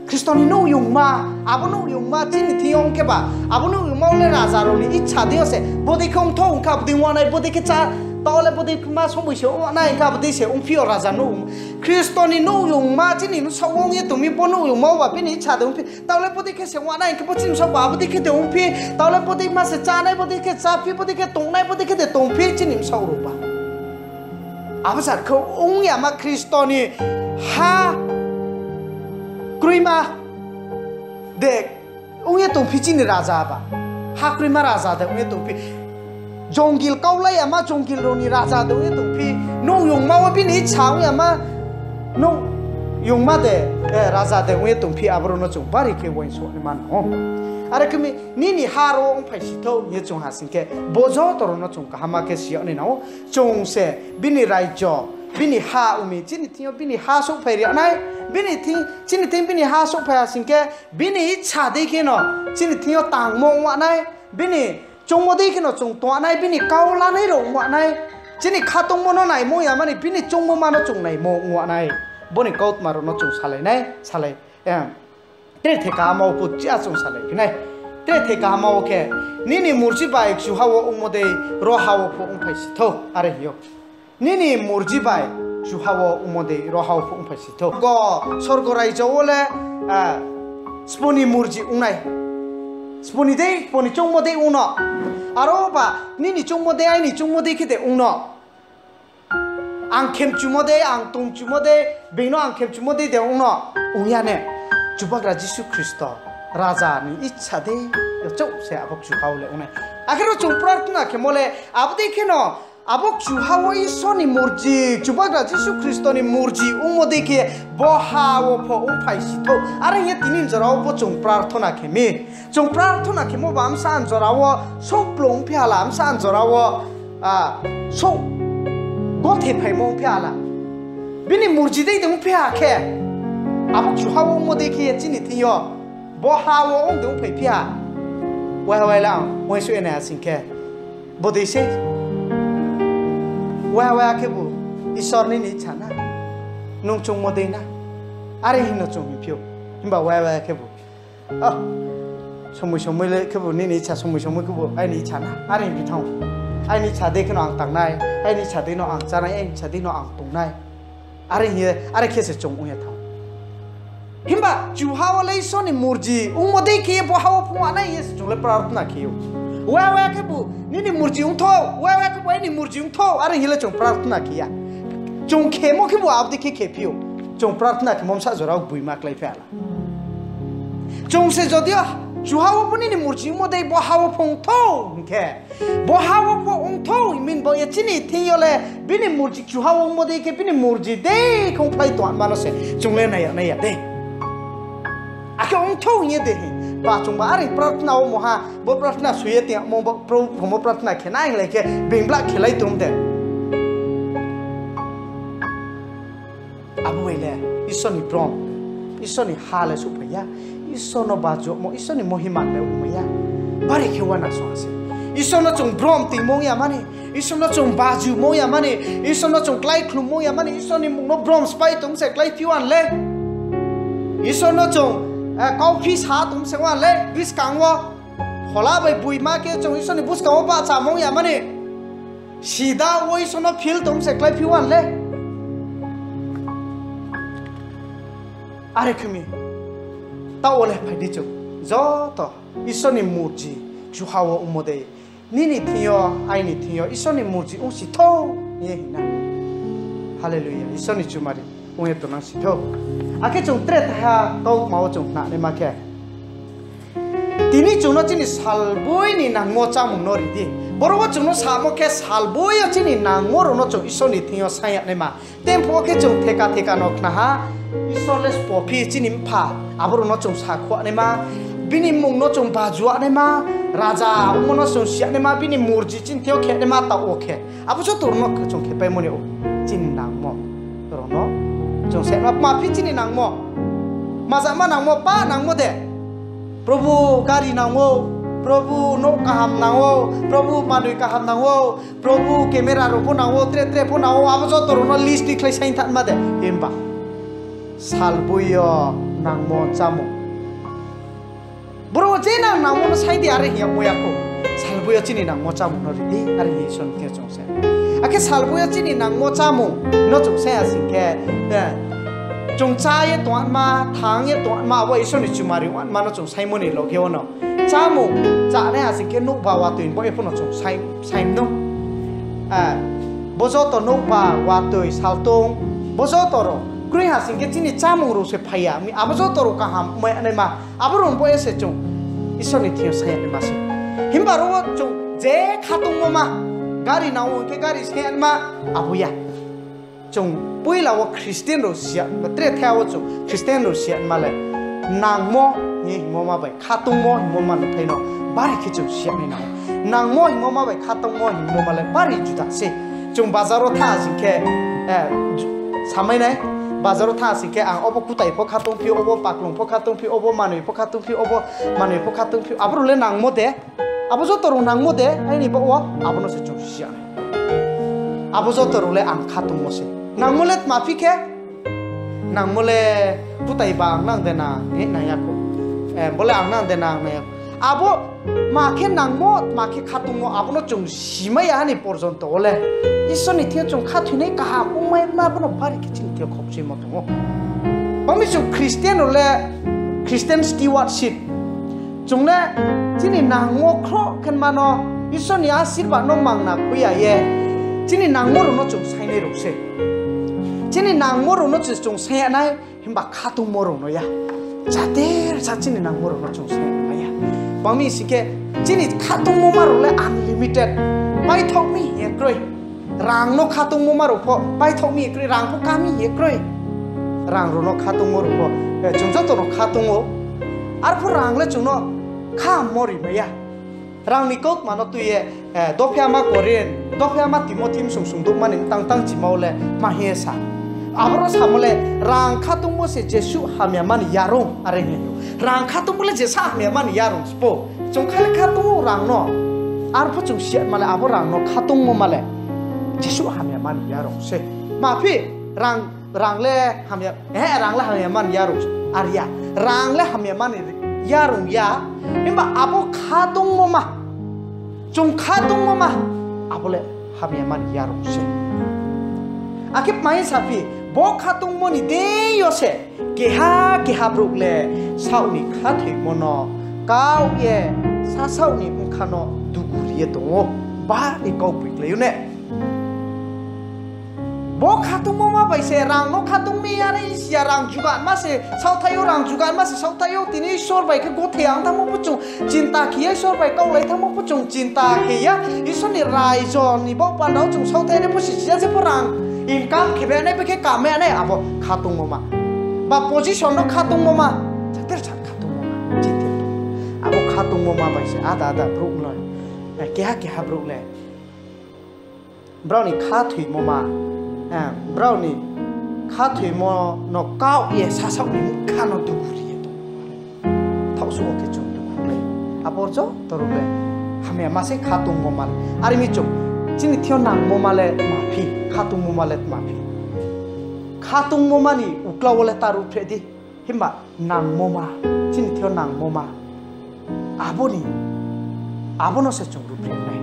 Khristo ni nouhyungma, abo nouhyungma chini thing yo ong khe ba, abo nouhyungma wo le raja rao ni icha dei yo se, bodei khe ongtho ong kha, abo dei ong nai, bodei khe chá, taoh le bodei ma somoi se ong nai kha, abo dei se ongphi yo raja nouh. Khristo ni nouhyungma chini bsaoh wo ong ye tong mi, bo nouhyungma wo ba bini icha de ongphi, taoh le bodei khe se ong nai khe bo chini bsaoh ba, abo dei khe de ongphi, taoh le bodei ma se chánai, bodei khe cháphi, bodei khe tongnai, bodei khe de tongphi chini bsaoh rao ba. Abo sa khe ong yama Khristo ni ha kroima de ong ye tongphi chini raja ba? Ha kroima raja de ong ye tongphi? Jongil kau lai yama jongil rao ni raja de ong ye tongphi? Nouhyungma wo bini icha ong yama nouhyungma de, eh, raja de ong ye tongphi? Abo rao no chung bari khe uaingsouh naima nang ou. Are khe mi, nini ha rao ongphai si thou hing ye chung ha sing khe, bo joto rao no chung kaham khe si yag nai nang ou. Chung se bini raijo, bini ha ong mi, chini thing yo bini ha souhphai ri nai, bini thing, chini thing bini ha souhphai ha sing khe, bini icha dei kheno chini thing yo tangmo ong nai, bini choungmo dei kheno chung tong nai, bini kau lanai rao ong nai, chini khatungmo no naimo yama ni bini choungmo ma no chung naimo ong nai. Bo ni kautma rao no chung salai nai, salai, eh, tre theka hama wo pho chia chung salai phi nai. Tre theka hama wo khe, nini murji bai kchuha wo ongmo dei ro ha wo pho ongphai si thou, are hing ou. Nini murji bai kchuha wo ongmo dei ro ha wo pho ongphai si thou. Go sorgo raijo wo le, ah, sbo ni murji ong nai. Sbo ni dei, sbo ni choungmo dei ong no. Aro ba nini choungmo dei, aini choungmo dei khe de ong no. Ang khemchumo dei, ang tongchumo dei, being no ang khemchumo dei de ong no, ong ya ne. Chubagra Jisu Khristo, Raja ni isa dei, yo chouh se abo kchuha wo le ong nai. Akhe ro chung prarthna khemo le, abo dei kheno, abo kchuha wo Isor ni murji, Chubagra Jisu Khristo ni murji ongmo dei khe, bo ha wo pho ongphai si thou. Are hing ye tini jora wo pho chung prarthna khe mi. Chung prarthna khemo ba bsa jora wo souh kplung ongphi ha la, bsa jora wo, ah, souh gothe phaimo ongphi ha la. Bini murji dei de ongphi ha khe, abo kchuha wo ongmo dei khe ye chini thing yo, bo ha wo ong de ongphaiphi ha. Wai wai le ang uaingsouh ye nai ha sing khe, bodei sei. Wai wai khebu, Isor nini isa na, nung choungmo dei na, are hing no chung hingphi ou. Himba wai wai khebu, somoi somoi le khebu nini isa, somoi somoi khebu aini isa na, are hingphi thanng ou. Aini isa dei kheno ang tangnai, aini isa dei no ang chánai, aini isa dei no ang tongnai. Are hing ye, are khe se chung ong ye thanng ou. Himba kchuha wo le Isor ni murji ongmo dei khe ye bo ha wo phung nai hing ye se chung le prarthna khe ou. Wai wai khebu nini murji ong thou, wai wai khebu aini murji ong thou, are hing ye le chung prarthna khe ya. Chung khemo khebu abo dei khe khephi ou. Chung prarthna khemo bsa jora wo gboima kláiphi ha la. Chung se jodi o kchuha wo pho nini murji ongmo dei bo ha wo pho ong thou hing khe, bo ha wo pho ong thou hing mi bo ye chini thing yo le bini murji kchuha wo ongmo dei khe bini murji dei khe ongphlai tongma no se chung le nai ya, nai ya dei. Akhe ong thou hing ye de hing. Ba chung ba are prarthna wo mo ha, bo prarthna soi ye tongmo, bo Probu pho mo prarthna khe nai hing lai khe, being bla khe lai tong de. Abo bai le Isor ni brom, Isor ni ha le souhphai ya, Isor no bajumo, Isor ni mohima le ongmai ya. Bari khe uana song ha se. Isor no chung brom toimo ong ya mani, Isor no chung bajumo ong ya mani, Isor no chung kláikhlummo ong ya mani, Isor ni mmung no brom sphái tong se kláiphi uan le. Isor no chung, eh, kauphi sa tong se uan le, buskang wo. Phola bai boima khe chung Isor ni buskang wo bahchamo ong ya mani. Sida wo Isor no feel tong se kláiphi uan le. Are khe mi, taoh wo le phai di chung. Joto Isor ni murji kchuha wo ongmo dei, nini thing yo, aini thing yo Isor ni murji ongsi thou hing ye hing na. Hallelujah, Isor ni chumari ong ye tongnang si thou. Akhe chung tre thaiha kautma wo chung khnanaima khe, tini chung no chini salboi ni nangmo chámung no ri di. Boro wo chung no samo khe salboi yo chini nangmo rao no chung Isor ni thing yo saing yag naima. Tei phuh wo khe chung theka theka no khna ha, Isor le sbo phi chini mpha, abo rao no chung sakhuh naima, bini mmung no chung bajuh naima, raja ongmo no chung si yag naima, bini murji chini thing yo khe naima taoh wo khe. Abo joto rao no chung khepaimo ni ou, chini nangmo rao no chung se ma, tma phi chini nangmo, mazama nangmo, pa nangmo de. Probu, gari nang ou, Probu, nouh kaham nang ou, Probu, manoi kaham nang ou, Probu, camera rao pho nang ou, tre tre pho nang ou, abo joto rao no list tikhlai saing thanngma de. Himba salboi yo nangmo chámung, boro wo je nang nangmo no saing di, are hing yagmo ya khou. Salboi yo chini nangmo chámung no ri di, are hing ye Isor ni thing yo chung se. Akhe salboi yo chini nangmo chámung no chung saing ya sing khe, eh, chung chá ye tongma, thanng ye tongma, abo Isor ni chumari ongma no chung saingmo ni loge wo no. Chámung chánai ha sing khe nouhba watoi bo ye pho no chung saing, saing no. Eh, bo joto nouhba watoi saltong, bo joto rao kroi ha sing khe chini chámung rao se phai ya mi, abo joto rao kaham mai naima, abo rao bo ye se chung Isor ni thing yo saing ya naima se. Himba ro wo chung je khatungmo ma, gari nang ou hing khe gari saing ya naima, abo ya. Chung poila wo Christian rao si ya, tre thaiha wo chung Christian rao si ya naima le, nangmo hing ye hingmo ma bai khatungmo hingmo ma ni thai no bari khe chung si ya nai nang ou. Nangmo hingmo ma bai khatungmo hingmo ma le bari juda se. Chung bazar wo thanng sing khe, eh, ju-, samai nai, bazar wo thanng sing khe ang obo kutai pho khatungphi ou, obo paklung pho khatungphi ou, obo manoi pho khatungphi ou, obo manoi pho khatungphi ou, abo rao le nangmo de, abo joto rao nangmo de, aini baoh wo, abo no se chung si ya nai. Abo joto rao le ang khatungmo se. Nangmo le tma phi khe, nangmo le kutai ba ang nang de nang, eh, nang ya khou. Eh, bo le ang nang de nang, nang ya khou. Abo tma khe nangmo, tma khe khatungmo, abo no chung simai ya ha ni porjonto wo le Isor ni thing yo chung khathoinai kaham ongmai ma, bo no bari khe chini thing yo khokchuimo tong ou. Bangmi chung Christian rao le Christian stewardship, chung le chini nangmo khroh khenma no, Isor ni asirbad no mangna khui ya ye, Chini nangmo rao no chung sainai rao se. Chini nangmo rao no se chung saing ya nai, himba khatungmo rao no ya. Jater sa chini nangmo rao no chung saing ya nai ya. Bangmi sing khe, chini khatungmo ma rao le unlimited. Paithaoh mi hing ye kroi. Rang no khatungmo ma rao pho paithaoh mi kroi, rang pho ká mi hing ye kroi. Rang rao no khatungmo rao pho, eh, chung joto no khatung ou. Arphuh rang le chung no khammo ri mai ya. Rang ni kautma no tui ye, eh, dophiama Korinth, dophiama Timothi bsung sung douhma ni tang tang chima wo le tma hing ye sa. Aboro samo le, rang khatungmo se jesuh hamyama ni yarung, are hing ou. Rang khatungmo le jesuh hamyama ni yarung spo. Chung kha le khatung ou rang no. Arphuh chung si ya ma le abo rang no khatungmo ma le jesuh hamyama ni yarung se. Tma phi, rang, rang le hamya, eh, rang le hamyama ni yarung are ya. Rang le hamyama ni yarung ya. Himba abo khatungmo ma, chung khatungmo ma, abo le hamyama ni yarung se. Akhe tma hing sa phi, bo khatungmo ni deing yo se keha keha brouh le saoh ni khathoimo no kaoh ye sasaoh ni bkha no dugu ri ye tong ou, bari kau poiklai ou ne. Bo khatungmo ma bai se rang no khatung mi are si ya, rang juganma se saohthai ou, rang juganma se saohthai ou, tini Isor bai khe gothei ang thanngmo pho chung chinta khe ya, Isor bai kaulai thanngmo pho chung chinta khe ya, Isor ni raijo ni baoh panda wo chung saohthai nai pho se si ya, je pho rang income khe mai nai, bai khe kamai nai, abo khatungmo ma. Ba position no khatungmo ma, jater sa khatungmo ma, chithir. Abo khatungmo ma bai se ada ada brouh no, eh, keha keha brouh le brao ni khathoimo ma, eh, brao ni khathoimo no kaoh ye sasaoh ni bkha no dugu ri ye tong ou. Thaohsuh wo khe chung dugu ri. Abo joto rao le hamyama se khatungmo ma le. Are mi chung, chini thing yo nangmo ma le tma phi, khatungmo ma le tma phi. Khatungmo ma ni uklau wo le ta ruhphreh di. Himba nangmo ma, chini thing yo nangmo ma, abo ni, abo no se chung ruhphreh nai.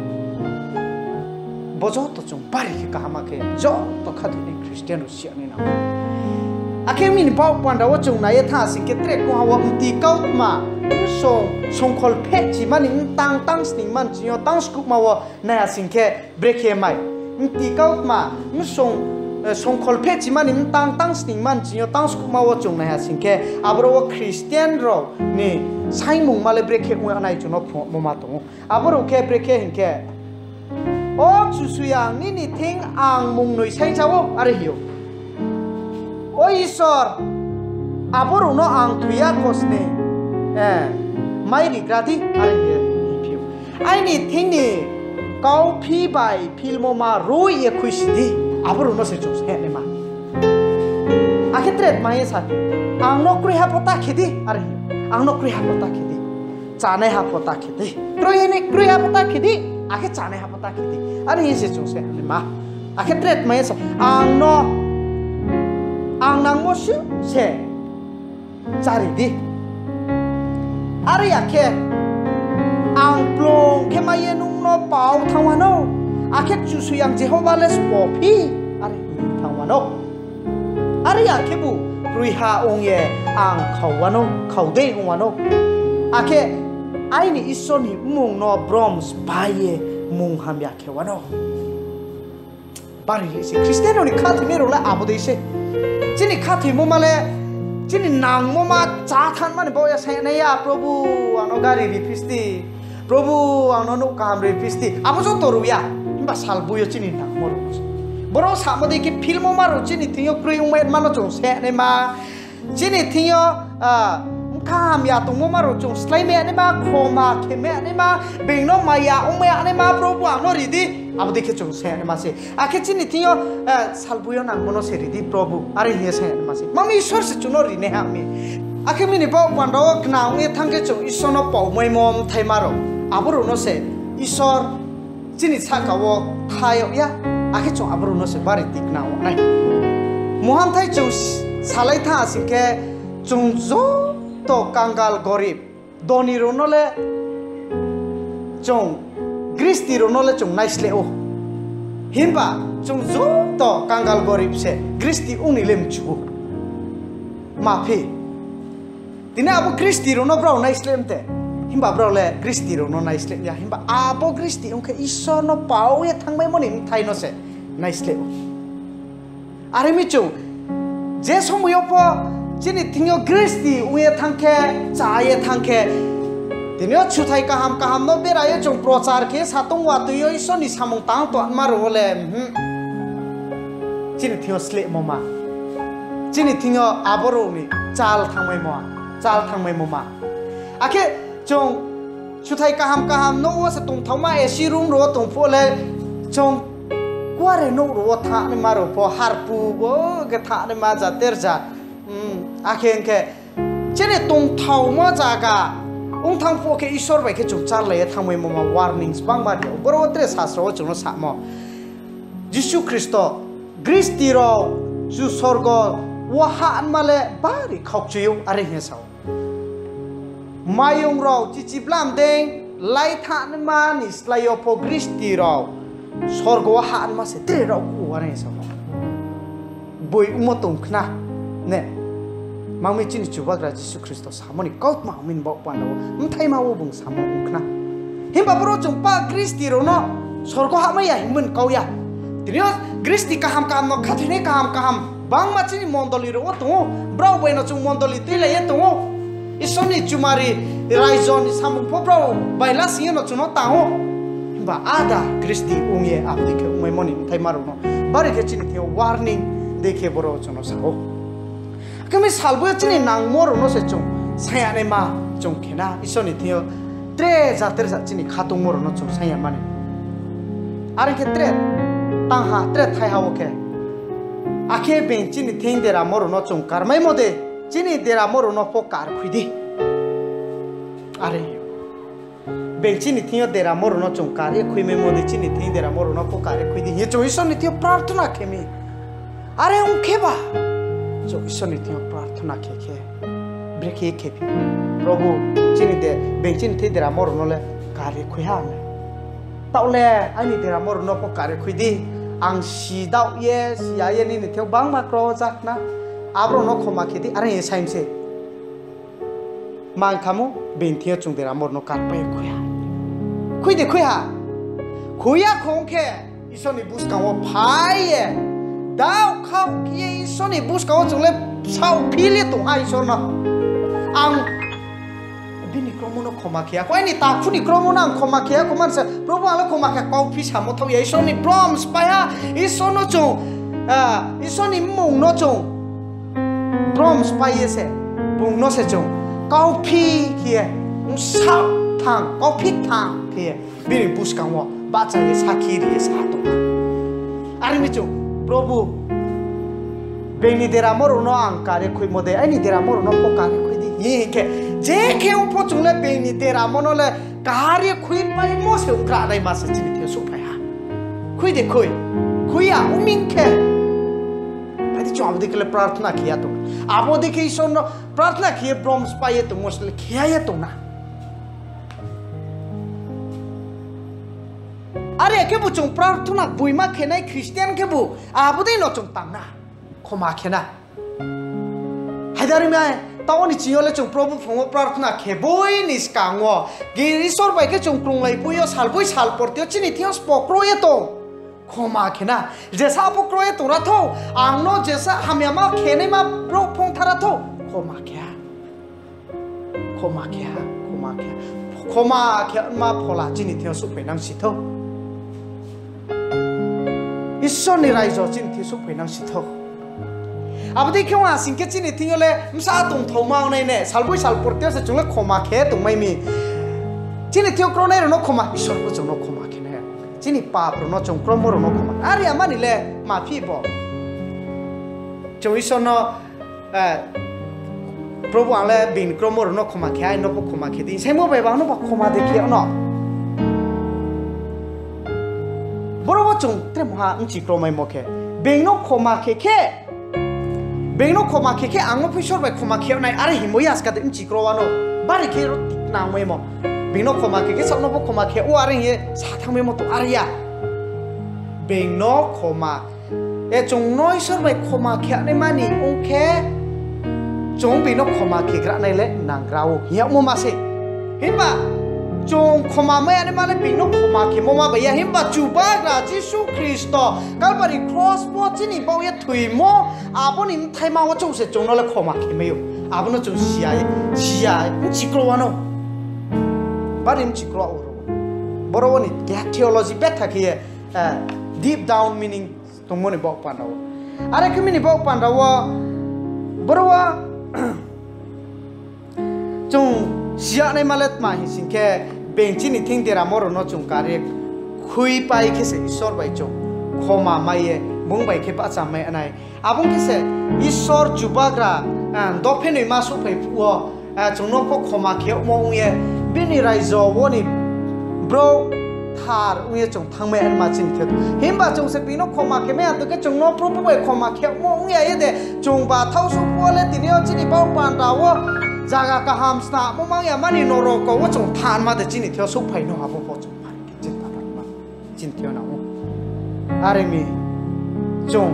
Bo joto chung bari khe kaham khe joto khathoinai Christian rao si ya nai nang ou. Akhe mi ni baoh panda wo chung nai ye thanng sing khe, tre kongha wo mti kautma, song, songkhol phehchima ni mtang tang sningma ni ching yo tang skuhma wo nai ha sing khe, brekhe mai. Mti kautma, msong, eh, songkhol phehchima ni mtang tang sningma ni ching yo tang skuhma wo chung nai ha sing khe, aboro wo Christian rao ni saingmungma le brekhe ong ya nai chung no phrungmo ma tong ou. Aboro khe brekhe hing khe, O Kchusoyang, nini thing ang mungnoi saingsa ou, are hing ou. O Isor, abo rao no ang thoi ya khosning, eh, mai rigra di, are hing ye hingphi ou. Aini thing ni kauphi bai philmo ma roi ye khuisi di, abo rao no se chung se naima. Akhe tre tma ye sa, ang no kroiha pho ta khe di, are hing ou. Ang no kroiha pho ta khe di. Chánaiha pho ta khe di. Kroi ni, kroiha pho ta khe di, akhe chánaiha pho ta khe di. Are hing se chung se naima. Akhe tre tma ye sa, ang no, ang nangmo suh se chári di. Are ya khe, ang kplung khe mai ye nung no pao thanng wanou, akhe Kchusoyang Jehova le sbo phi, are hing thanng wanou. Are ya khebu kroiha ong ye ang khau wanou, khau dei ong wanou. Akhe aini Isor ni mmung no brom sphái ye mung hamya khe wanou. Bari le se Christian rao ni khathoinai rao le abo dei se. Chini khathoimo ma le, chini nangmo ma chá thanngma ni baoh ya saing nai ya, Probhu, ang no gari ri phis di. Probhu, ang no nouh kaham ri phis di. Abo joto rao ya. Himba salboi yo chini nangmo rao se. Boro samo dei khe philmo ma rao chini thing yo kroi ongmai ma no chung se naima. Chini thing yo, ah, bkha hamya tongmo ma rao chung slái mai ya naima, khoma khe mai ya naima, being no maya ongmai ya naima, Probhu ang no ri di. Abo dei khe chung se naima se. Akhe chini thing yo, eh, salboi yo nangmo no se ri di, Probhu. Are hing ye se naima se. Mami Isor se chung no ri nai ha mi. Akhe mi ni baoh panda wo khnang ye thanng khe chung Isor no paomaimo mthaima rao. Abo rao no se Isor chini sahka wo tha yag ya, akhe chung abo rao no se bari tikna ong nai. Muhamthai chung salai thanng sing khe, chung joto kangal gorib, doni rao no le, chung gristi rao no le chung naisleh ou. Himba chung joto kangal gorib se gristi ong ni le mchu ou. Maphi? Tini abo gristi rao no brao naisleh mte. Himba brao le gristi rao no naisleh ya. Himba abo gristi ong khe Isor no pao ye thanngmaimo ni mthai no se. naisleh ou. Are mi chung, je somoi yo pho chini thing yo gristi ong ye thanng khe, chá ye thanng khe, tini yo chuthai kaham kaham no bera ye chung prochar khe, satong watoi yo Isor ni samung tang tongma rao wo le, chini thing yo slehmo ma. Chini thing yo abo rao ni chal thanngmaimo, chal thanngmaimo ma. Akhe chung chuthai kaham kaham no wo se tongthaoma, A C room rao wo tong phuh le, chung kuare nouh rao wo thanngnaima rao pho harpu bo khe thanngnaima jater ja. Akhe ong khe, chini tongthaoma zaga ong thanng phuh khe Isor bai khe chung chállai ye thanngmaimo ma warnings bangma ri ou. Boro wo tre sasro wo chung no samo, Jisu Khristo, gristi rao chu sorgo wo hahma le bari khaukchui ou, are hing ye sa ou. Mayong rao chichi blam dei lai thanngnaima ni slái yo pho gristi rao sorgo wo hahma se tre raoh ou, are hing ye sa ou. Boi ongmo tong khna ne. Mang mi chini Chubagra Jisu Khristo samo ni kautma ong mi ni baoh panda wo, bthaima wo bung samo ong khna. Himba boro chung pa gristi rao no sorgo hahmai ya hingmo ni kau ya. Tini yo gristi kaham kaham no khathoinai kaham kaham bangma chini mondoli rao wo tong ou, brao bai no chung mondoli tuilai ye tong ou. Isor ni chumari raijo ni samung pho brao bai lasing ye no chung no tang ou. Himba ada gristi ong ye abo dei khe ongmaimo ni bthaima rao no bari khe chini thing yo warning dei khe boro chung no sa ou. Khe mi salbo yo chini nangmo rao no se chung saing ya naima chung khe na, Isor ni thing yo tre jater ja chini khatungmo rao no chung saing ya mani. Are khe tre tangha, tre thaiha wo khe, akhe being chini thing deramo rao no chung karmaimo de, chini deramo rao no pho kar khui di. Are, being chini thing yo deramo rao no chung kar ye khuimaimo de, chini thing deramo rao no pho kar ye khui di hing ye chung Isor ni thing yo prarthona khe mi. Are ong khe ba, chung Isor ni thing yo prarthona khe khe, brekhe ye khe phi, Probhu, chini de, being chini thing deramo rao no le kar ye khui ha na. Taoh le aini deramo rao no pho kar ye khui di. Ang si daoh ye, si ya ye nini thing yo bangma kro ja khna. Abo rao no khoma khe di, are hing ye sai mi se. Mang khamo, being thing yo chung deramo rao no karpai ye khui ha. Khui de khui ha. Khui ya khong khe, Isor ni buskang wo phai ye, daoh khau khe ye Isor ni buskang wo chung le saohphil ye tong ha Isor no. Ang bini kromo no khoma khe ya khou, aini takhu ni kromo no ang khoma khe ya khou, man se Probhu ang le khoma khe, kauphi samo thaoh ya, Isor ni brom sphái ha, Isor no chung, Isor ni mmung no chung brom sphái ye se, bung no se chung kauphi khe ye, bsaoh thang, kauphi thang khe ye, bini buskang wo bahcha ye sakhi ri ye sa tong ha. Are mi chung, Probhu, being ni deramo rao no ang kar ye khuimo de, aini deramo rao no pho kar ye khui di hing khe, je khe ong pho chung le being ni deramo no le kar ye khuipaimo se ongkra naima se chini thing yo souhphai ha. Khui de khui, khui ya ong mi khe, phai di chung abo dei khe le prarthona khe ya tong na. Abo dei khe Isor no prarthona khe ye brom sphái ye tongmo se le khe ya ye tong na. Are khebu chung prarthona gboima khe nai Christian khebu abo dei no chung tang na, khoma khe na. Haidari mai, taoh ni ching yo le chung Probhu phrung wo prarthona khe boi ni skang wo, Isor bai khe chung krunglai poi yo, salboi sal porti yo chini thing yo sbo kro ye tong, khoma khe na. Jesa pho kro ye tong ra thou, ang no jesa hamyama khe naima brouh phung tha ra thou, khoma khe ha. Khoma khe ha, khoma khe ha. Khoma khe ma phola chini thing yo souhphainang si thou. Isor ni raijo chini thing yo souhphainang si thou. Abo dei khe ong ha sing khe chini thing yo le bsa tongthaoma ong nai ne, salboi sal porti yo se chung le khoma khe tongmai mi. Chini thing yo kronai rao no khoma, Isor pho chung no khoma khe nai. Chini pap rao no chung kromo rao no khoma. Are ya mani le ma phi bo. Chung Isor no Probhu, ang le being ni kromo rao no khoma khe, aini no pho khoma khe di. Saimo bai ba no ba khoma de khe no. Boro wo chung tre mungha bchi kromaimo khe, being no khoma khe khe, being no khoma khe khe ang no pho Isor bai khoma khe nai, are hingmo ya ska de bchi kro wa no. Bari khe ro tikna ongmaimo. Being no khoma khe khe saoh no pho khoma khe ou, are hing ye sa thanngmaimo tong are ya. Being no khoma, e chung no Isor bai khoma khe naima ni ong khe, chung being no khoma khe gra nai le nang gra ou hing yagmo ma se. Himba Chung khoma mai ya naima le being no khoma khemo ma bai ya, himba Chubagra Jisu Khristo Kalbari kros wo chini baoh ye thoimo, abo ni bthaima wo chung se chung no le khoma khe mai ou. Abo no chung si ya, si ya, bchikro wa no. Bari bchikro wo ro. Boro wo ni keha theology betha khe ye, deep down meaning tongmo ni baoh panda wo. Are khe mi ni baoh panda wo, boro wo chung si ya naima le tma hing sing khe, being chini thing deramo rao no chung kari khuipai khe se Isor bai chung khoma mai ye, bung bai khe bahcha mai nai. Abo ong khe se Isor Chubagra, dophe noima souhphai phuh wo, chung no pho khoma khe yagmo ong ye, bini raijo wo ni brouh thar ong ye chung thanngmai naima chini thing yo. Himba chung se being no khoma khe mai ya tong khe, chung no Probu bai khoma khe yagmo ong ya ye de, chung ba thao souh phuh wo le tini yo chini baoh panda wo zaga kaham snamo mang ya mani norok wo chung thanngma de chini thing yo souhphai no abo pho chung phai khe chini thing yo nang ou. Are mi chung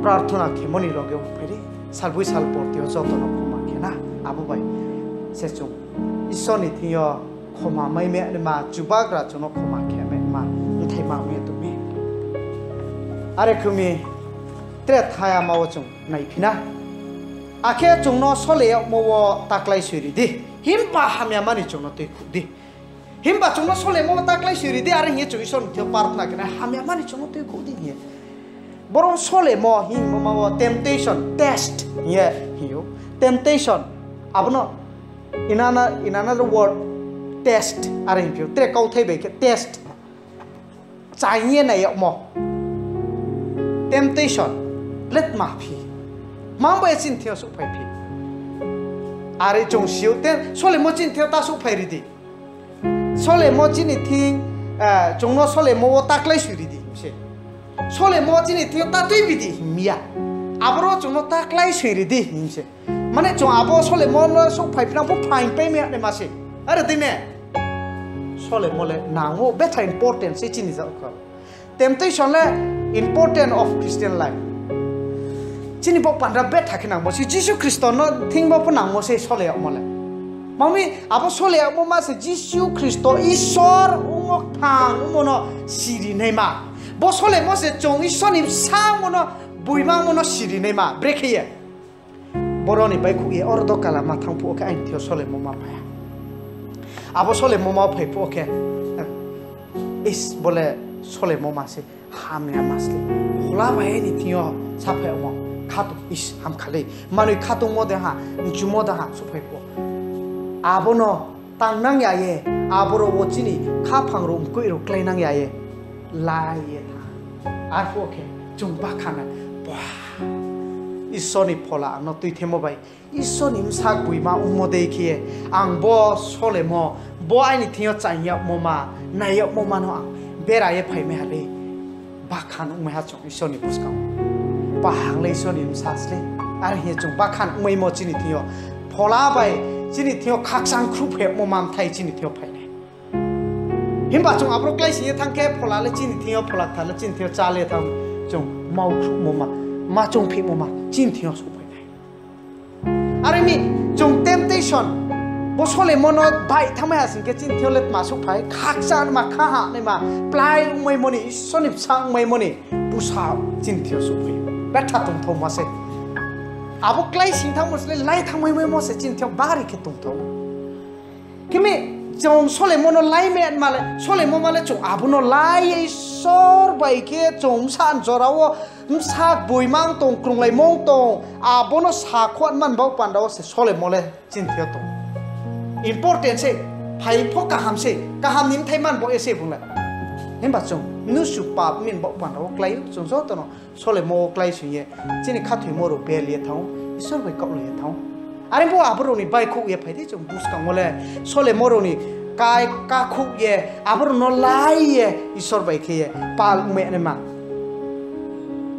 prarthona khemo ni loge wo phai di, salboi salporti yo joto no khoma khe na, abo bai se chung Isor ni thing yo khoma mai mai naima, Chubagra chung no khoma khe mai ma, bthaima ong ye tong mi. Are khe mi tre thayama wo chung naiphi na. Akhe chung no sole yagmo wo ta kláisoi ri di, himba hamyama ni chung no tuikhouh di. Himba chung no solemo wo ta kláisoi ri di, are hing ye chung Isor ni thing yo prarthona khe nai, hamyama ni chung no tuikhouh di hing ye. Boro solemo hingmo ma wo temptation, test hing ye hing ou. Temptation, abo no in another word, test are hingphi ou. Tre kauthai bai khe test. Chaing ye nai yagmo. Temptation le tma phi? Mang bai chini thing yo souhphai phi? Are chung si ou, solemo chini thing yo ta souhphai ri di. Solemo chini thing, chung no solemo wo ta kláisoi ri di hing se. Solemo chini thing yo ta tuibi di hing mi ya. Aboro chung no ta kláisoi ri di hing se. Mane chung abo solemo no souhphai phinang pho phaing pai mai ya naima se. Are dei ne? Solemo le nang ou, betha important se chini jao kha. Temptation le important of Christian life. Chini baoh panda betha khe nangmo se, Jisu Khristo no thing bo pho nangmo se sole yagmo le. Mang mi abo sole yagmo ma se Jisu Khristo Isor ongmo kthang ongmo no siri naima. Bo solemo se chung Isor ni bsa ongmo no, gboima ongmo no siri naima. Brekhe ye boro ni baihkhouh ye oro do kala ma thanng phuh wo khe aini thing yo solemo ma phai ha. Abo solemo ma phai phuh wo khe, is, bo le solemo ma se, hamya ma se. Phola bai aini thing yo saphai yagmo, khatung, is, ham kha lei. Manoi khatungmo de ha, mchumo de ha, souhphai phuh wo. Abo no tangnang ya ye, aboro wo chini khaphang rao mkoih rao kláinang ya ye, lai ye tha. Arphuh wo khe chung bakhan nai, Isor ni phola ang no tuithemo bai, Isor ni bsa gboima ongmo dei khe ye, ang bo solemo, bo aini thing yo chaing yagmo ma, nai yagmo ma no ang bera ye phaimai ha lei. Bakhan ongmai ha chung Isor ni buskang wo. Pahang le Isor ni bsa slei. Are hing ye chung bakhan ongmaimo chini thing yo, phola bai chini thing yo khakchang khruhphai yagmo ma mthai chini thing yo phai nai. Himba chung aboro kláising ye thanng khe phola le chini thing yo, phola kthar le chini thing yo chá le thanng, chung mau khruhmo ma, ma choungphimo ma chini thing yo souhphai nai. Are mi chung temptation, bo solemo no baih thanngmai ha sing khe chini thing yo le tma souhphai, khakchang naima, khaha naima, plái ongmaimo ni, Isor ni bsa ongmaimo ni busa chini thing yo souhphai. Betha tongthaoma se. Abo kláising thanngmo se le lai thanngmai maimo se chini thing yo bari khe tongthao. Khe mi chung solemo no lai ma le, solemo ma le chung abo no lai ye Isor bai khe chung bsa jora wo bsa gboima ong tong, krunglaimo ong tong, abo no sakhouh man baoh panda wo se solemo le chini thing yo tong. Important se, phai pho kaham se, kaham ni bthai man baoh ye se bung le. Himba chung mnusu pap mi baoh panda wo klái ou, chung joto no solemo wo kláising ye, chini khathoimo rao bel ye thanng ou, Isor bai kaohlai ye thanng ou. Are pho abo rao ni baihkhouh ye phai di chung buskang wo le, solemo rao ni kákhouh ye, abo rao no lai ye, Isor bai khe ye pal ongmai naima.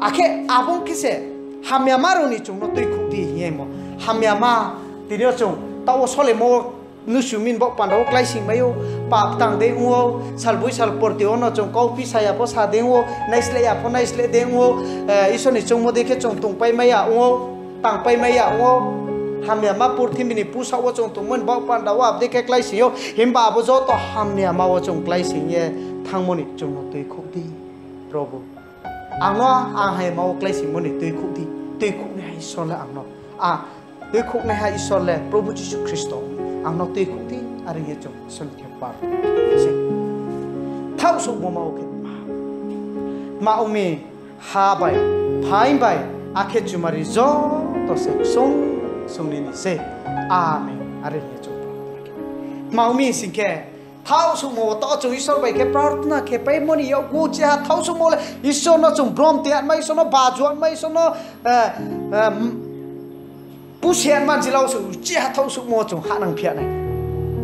Akhe abo ong khe se hamyama rao ni chung no tuikhouh di hing ye mo. Hamyama, tini yo chung taoh wo solemo mnusu mi baoh panda wo kláising mai ou, pap tang dei ong ou, salboi salporti wo no chung kauphi sa ya pho sa dei ong ou, naisleh ya pho naisleh dei ong ou, Isor ni choungmo dei khe chung tongpai mai ya ong ou, tangpai mai ya ong ou. Hamyama purthimbi ni pusaoh wo chung tongmo ni baoh panda wo abo dei khe kláising ou. Himba abo joto hamyama wo chung kláising ye thanngmo ni chung no tuikhouh di, Probhu. Ang no ang hamyama wo kláisingmo ni tuikhouh di, tuikhouhnaiha Isor le ang no, a, tuikhouhnaiha Isor le Probhu Jisu Khristo, ang no tuikhouh di, are hing ye chung Isor ni khe par se. Thaoh souhmo ma wo khe ma, tma ong mi, ha bai, phaing bai, akhe chumari joto se ksung ksung nini se. Amen. Are hing ye chung prarthna khe. Tma ong mi sing khe, thaoh souhmo wo taoh chung Isor bai khe prarthna khe paimo ni yakgu chiha thaoh souhmo le Isor no chung brom tei atma, Isor no baju atma, Isor no, eh, eh, puse atma jila wo se chiha thaoh souhmo chung hahnang phi ya nai.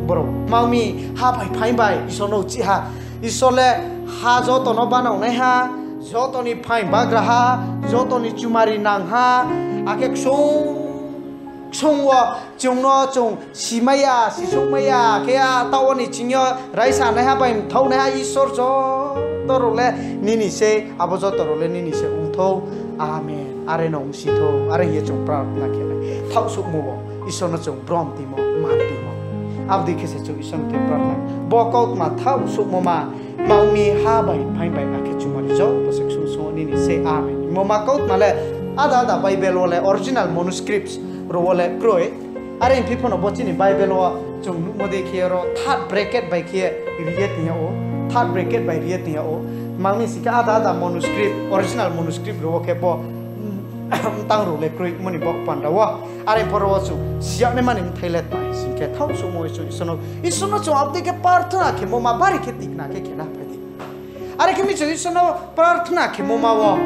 Boro tma ong mi, ha bai phaing bai Isor no chiha. Isor le ha joto no banangnaiha, joto ni phaing bagraha, joto ni chumari nangha, akhe ksung ksung wo chung no chung simai ya, sisouhmai ya, khe a taoh wo ni ching yo raisa naiha bai mthaoh naiha Isor joto rao le nini se, abo joto rao le nini se ongthou. Amen. Are no ongsi thou, are hing ye chung prarthna khe nai. Thaoh souhmo wo Isor no chung brom timo, man timo. Abo dei khe se chung Isor ni khe prarthna. Bo kautma thaoh souhmo ma, tma ong mi, ha bai, phaing bai, akhe chumari joto se ksung ksung nini se. Amen. Hingmo ma kautma le ada ada Bible wo le original manuscripts rao wo le kroi. Are phi pho no bo chini Bible wo chung nuhmo dei khe ro third bracket bai khe ri ye tong yag ou. Third bracket bai ri ye tong yag ou. Tma ong mi sing khe ada ada manuscript, original manuscript rao wo khe bo, mm, mtang rao le kroimo ni baoh panda wo. Are pho ro wo chung si yag naima ni bthai le tma hing sing khe thaoh souhmo Isor, Isor no, Isor no chung abo dei khe prarthna khemo ma bari khe tikna khe khe na phai di. Are khe mi chung Isor no prarthna khemo ma wo,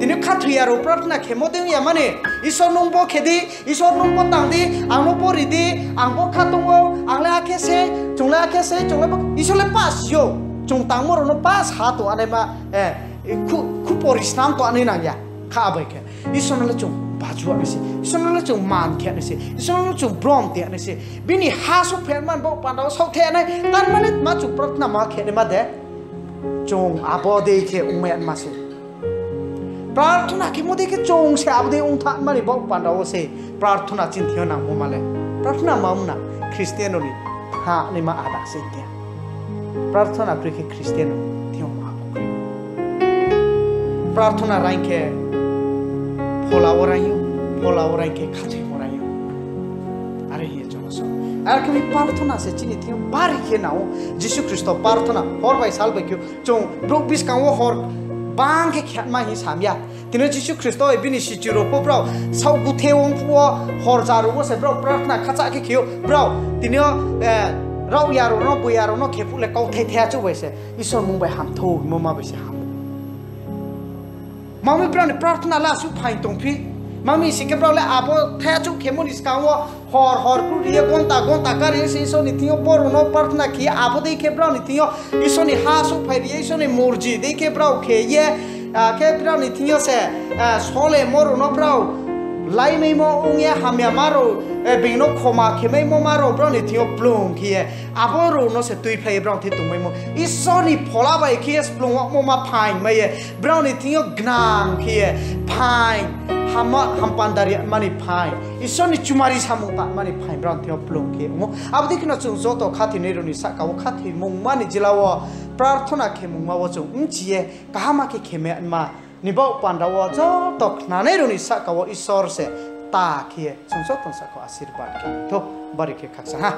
tini khathoi ya rao prarthna khemo dei ong ya mani, Isor nung bo khe di, Isor nung bo tang di, ang no bo ri di, ang bo kha tong ou, ang le akhe se, chung le akhe se, chung le bo, Isor le pah si ou, chung tangmo rao no pah sa tong anaima, eh, khu, khu pori snam tong anai nang ya, kha bai khe. Isor no le chung baju nai se, Isor no le chung man khe nai se, Isor no le chung brom tei nai se, bini ha souhphai man baoh panda wo saohthaih nai, tar mane tma chung prarthna ma khe naima de, chung abo dei khe ongmai ya ma se. Prarthna khemo dei khe chung se abo dei ongtha mani baoh panda wo se prarthna chini thing yo nangmo ma le. Prarthna ma ong na Christian rao ni ha naima ada se khe. Prarthna kroi khe Christian rao ni thing yo ma bo kroi. Prarthna raing khe phola wo raing ou, phola wo raing khe khathoimo raing ou. Are hing ye chung so. Are khe mi prarthna se chini thing yo bari khe nang ou. Jisu Khristo prarthna hor bai sal bai khe chung brouh buskang wo hor bang khe khe ma hing sam ya. Tini Jisu Khristo bai bini sichu rao pho brao saoh guthe ong phuh wo hor ja rao wo se brao prarthna khacha khe khe ou. Brao tini yo, eh, raohya rao no, boiya rao no khe phuh le kauthai thaiha chouh bai se Isor mung bai hamthou hingmo ma bai se ham ou. Mami brao ni prarthna le asuh phaing tongphi. Mami sing khe brao le abo thaiha chouh khemo ni skang wo hor hor kruh ri ye gonta gonta kari ye se Isor ni thing yo boro no prarthna khe ye abo dei khe brao ni thing yo Isor ni ha souhphai ri ye Isor ni morji dei khe brao khe ye, ah, khe brao ni thing yo se, ah, solemo rao no brao laimaimo ong ye hamyama rao, eh, being no khoma khemaimo ma rao brao ni thing yo plung khe ye abo rao no se tuiphai ye brao thing tongmaimo Isor ni phola bai khe ye splung yagmo ma phaing mai ye brao ni thing yo gnang khe ye phaing, hamma, hampanda ri mani phaing, Isor ni chumari samung tangmani phaing brao ni thing yo plung khe ong ou. Abo dei khe no chung joto khathoinai rao ni sahka wo khathoimungma ni jila wo prarthna khemungma wo chung bchi ye kaham khe khemai ma ni baoh panda wo joto khnanai rao ni sahka wo Isor se ta khe ye chung joto ni sahka wo asirbad khe thou bari khe khakchang ha.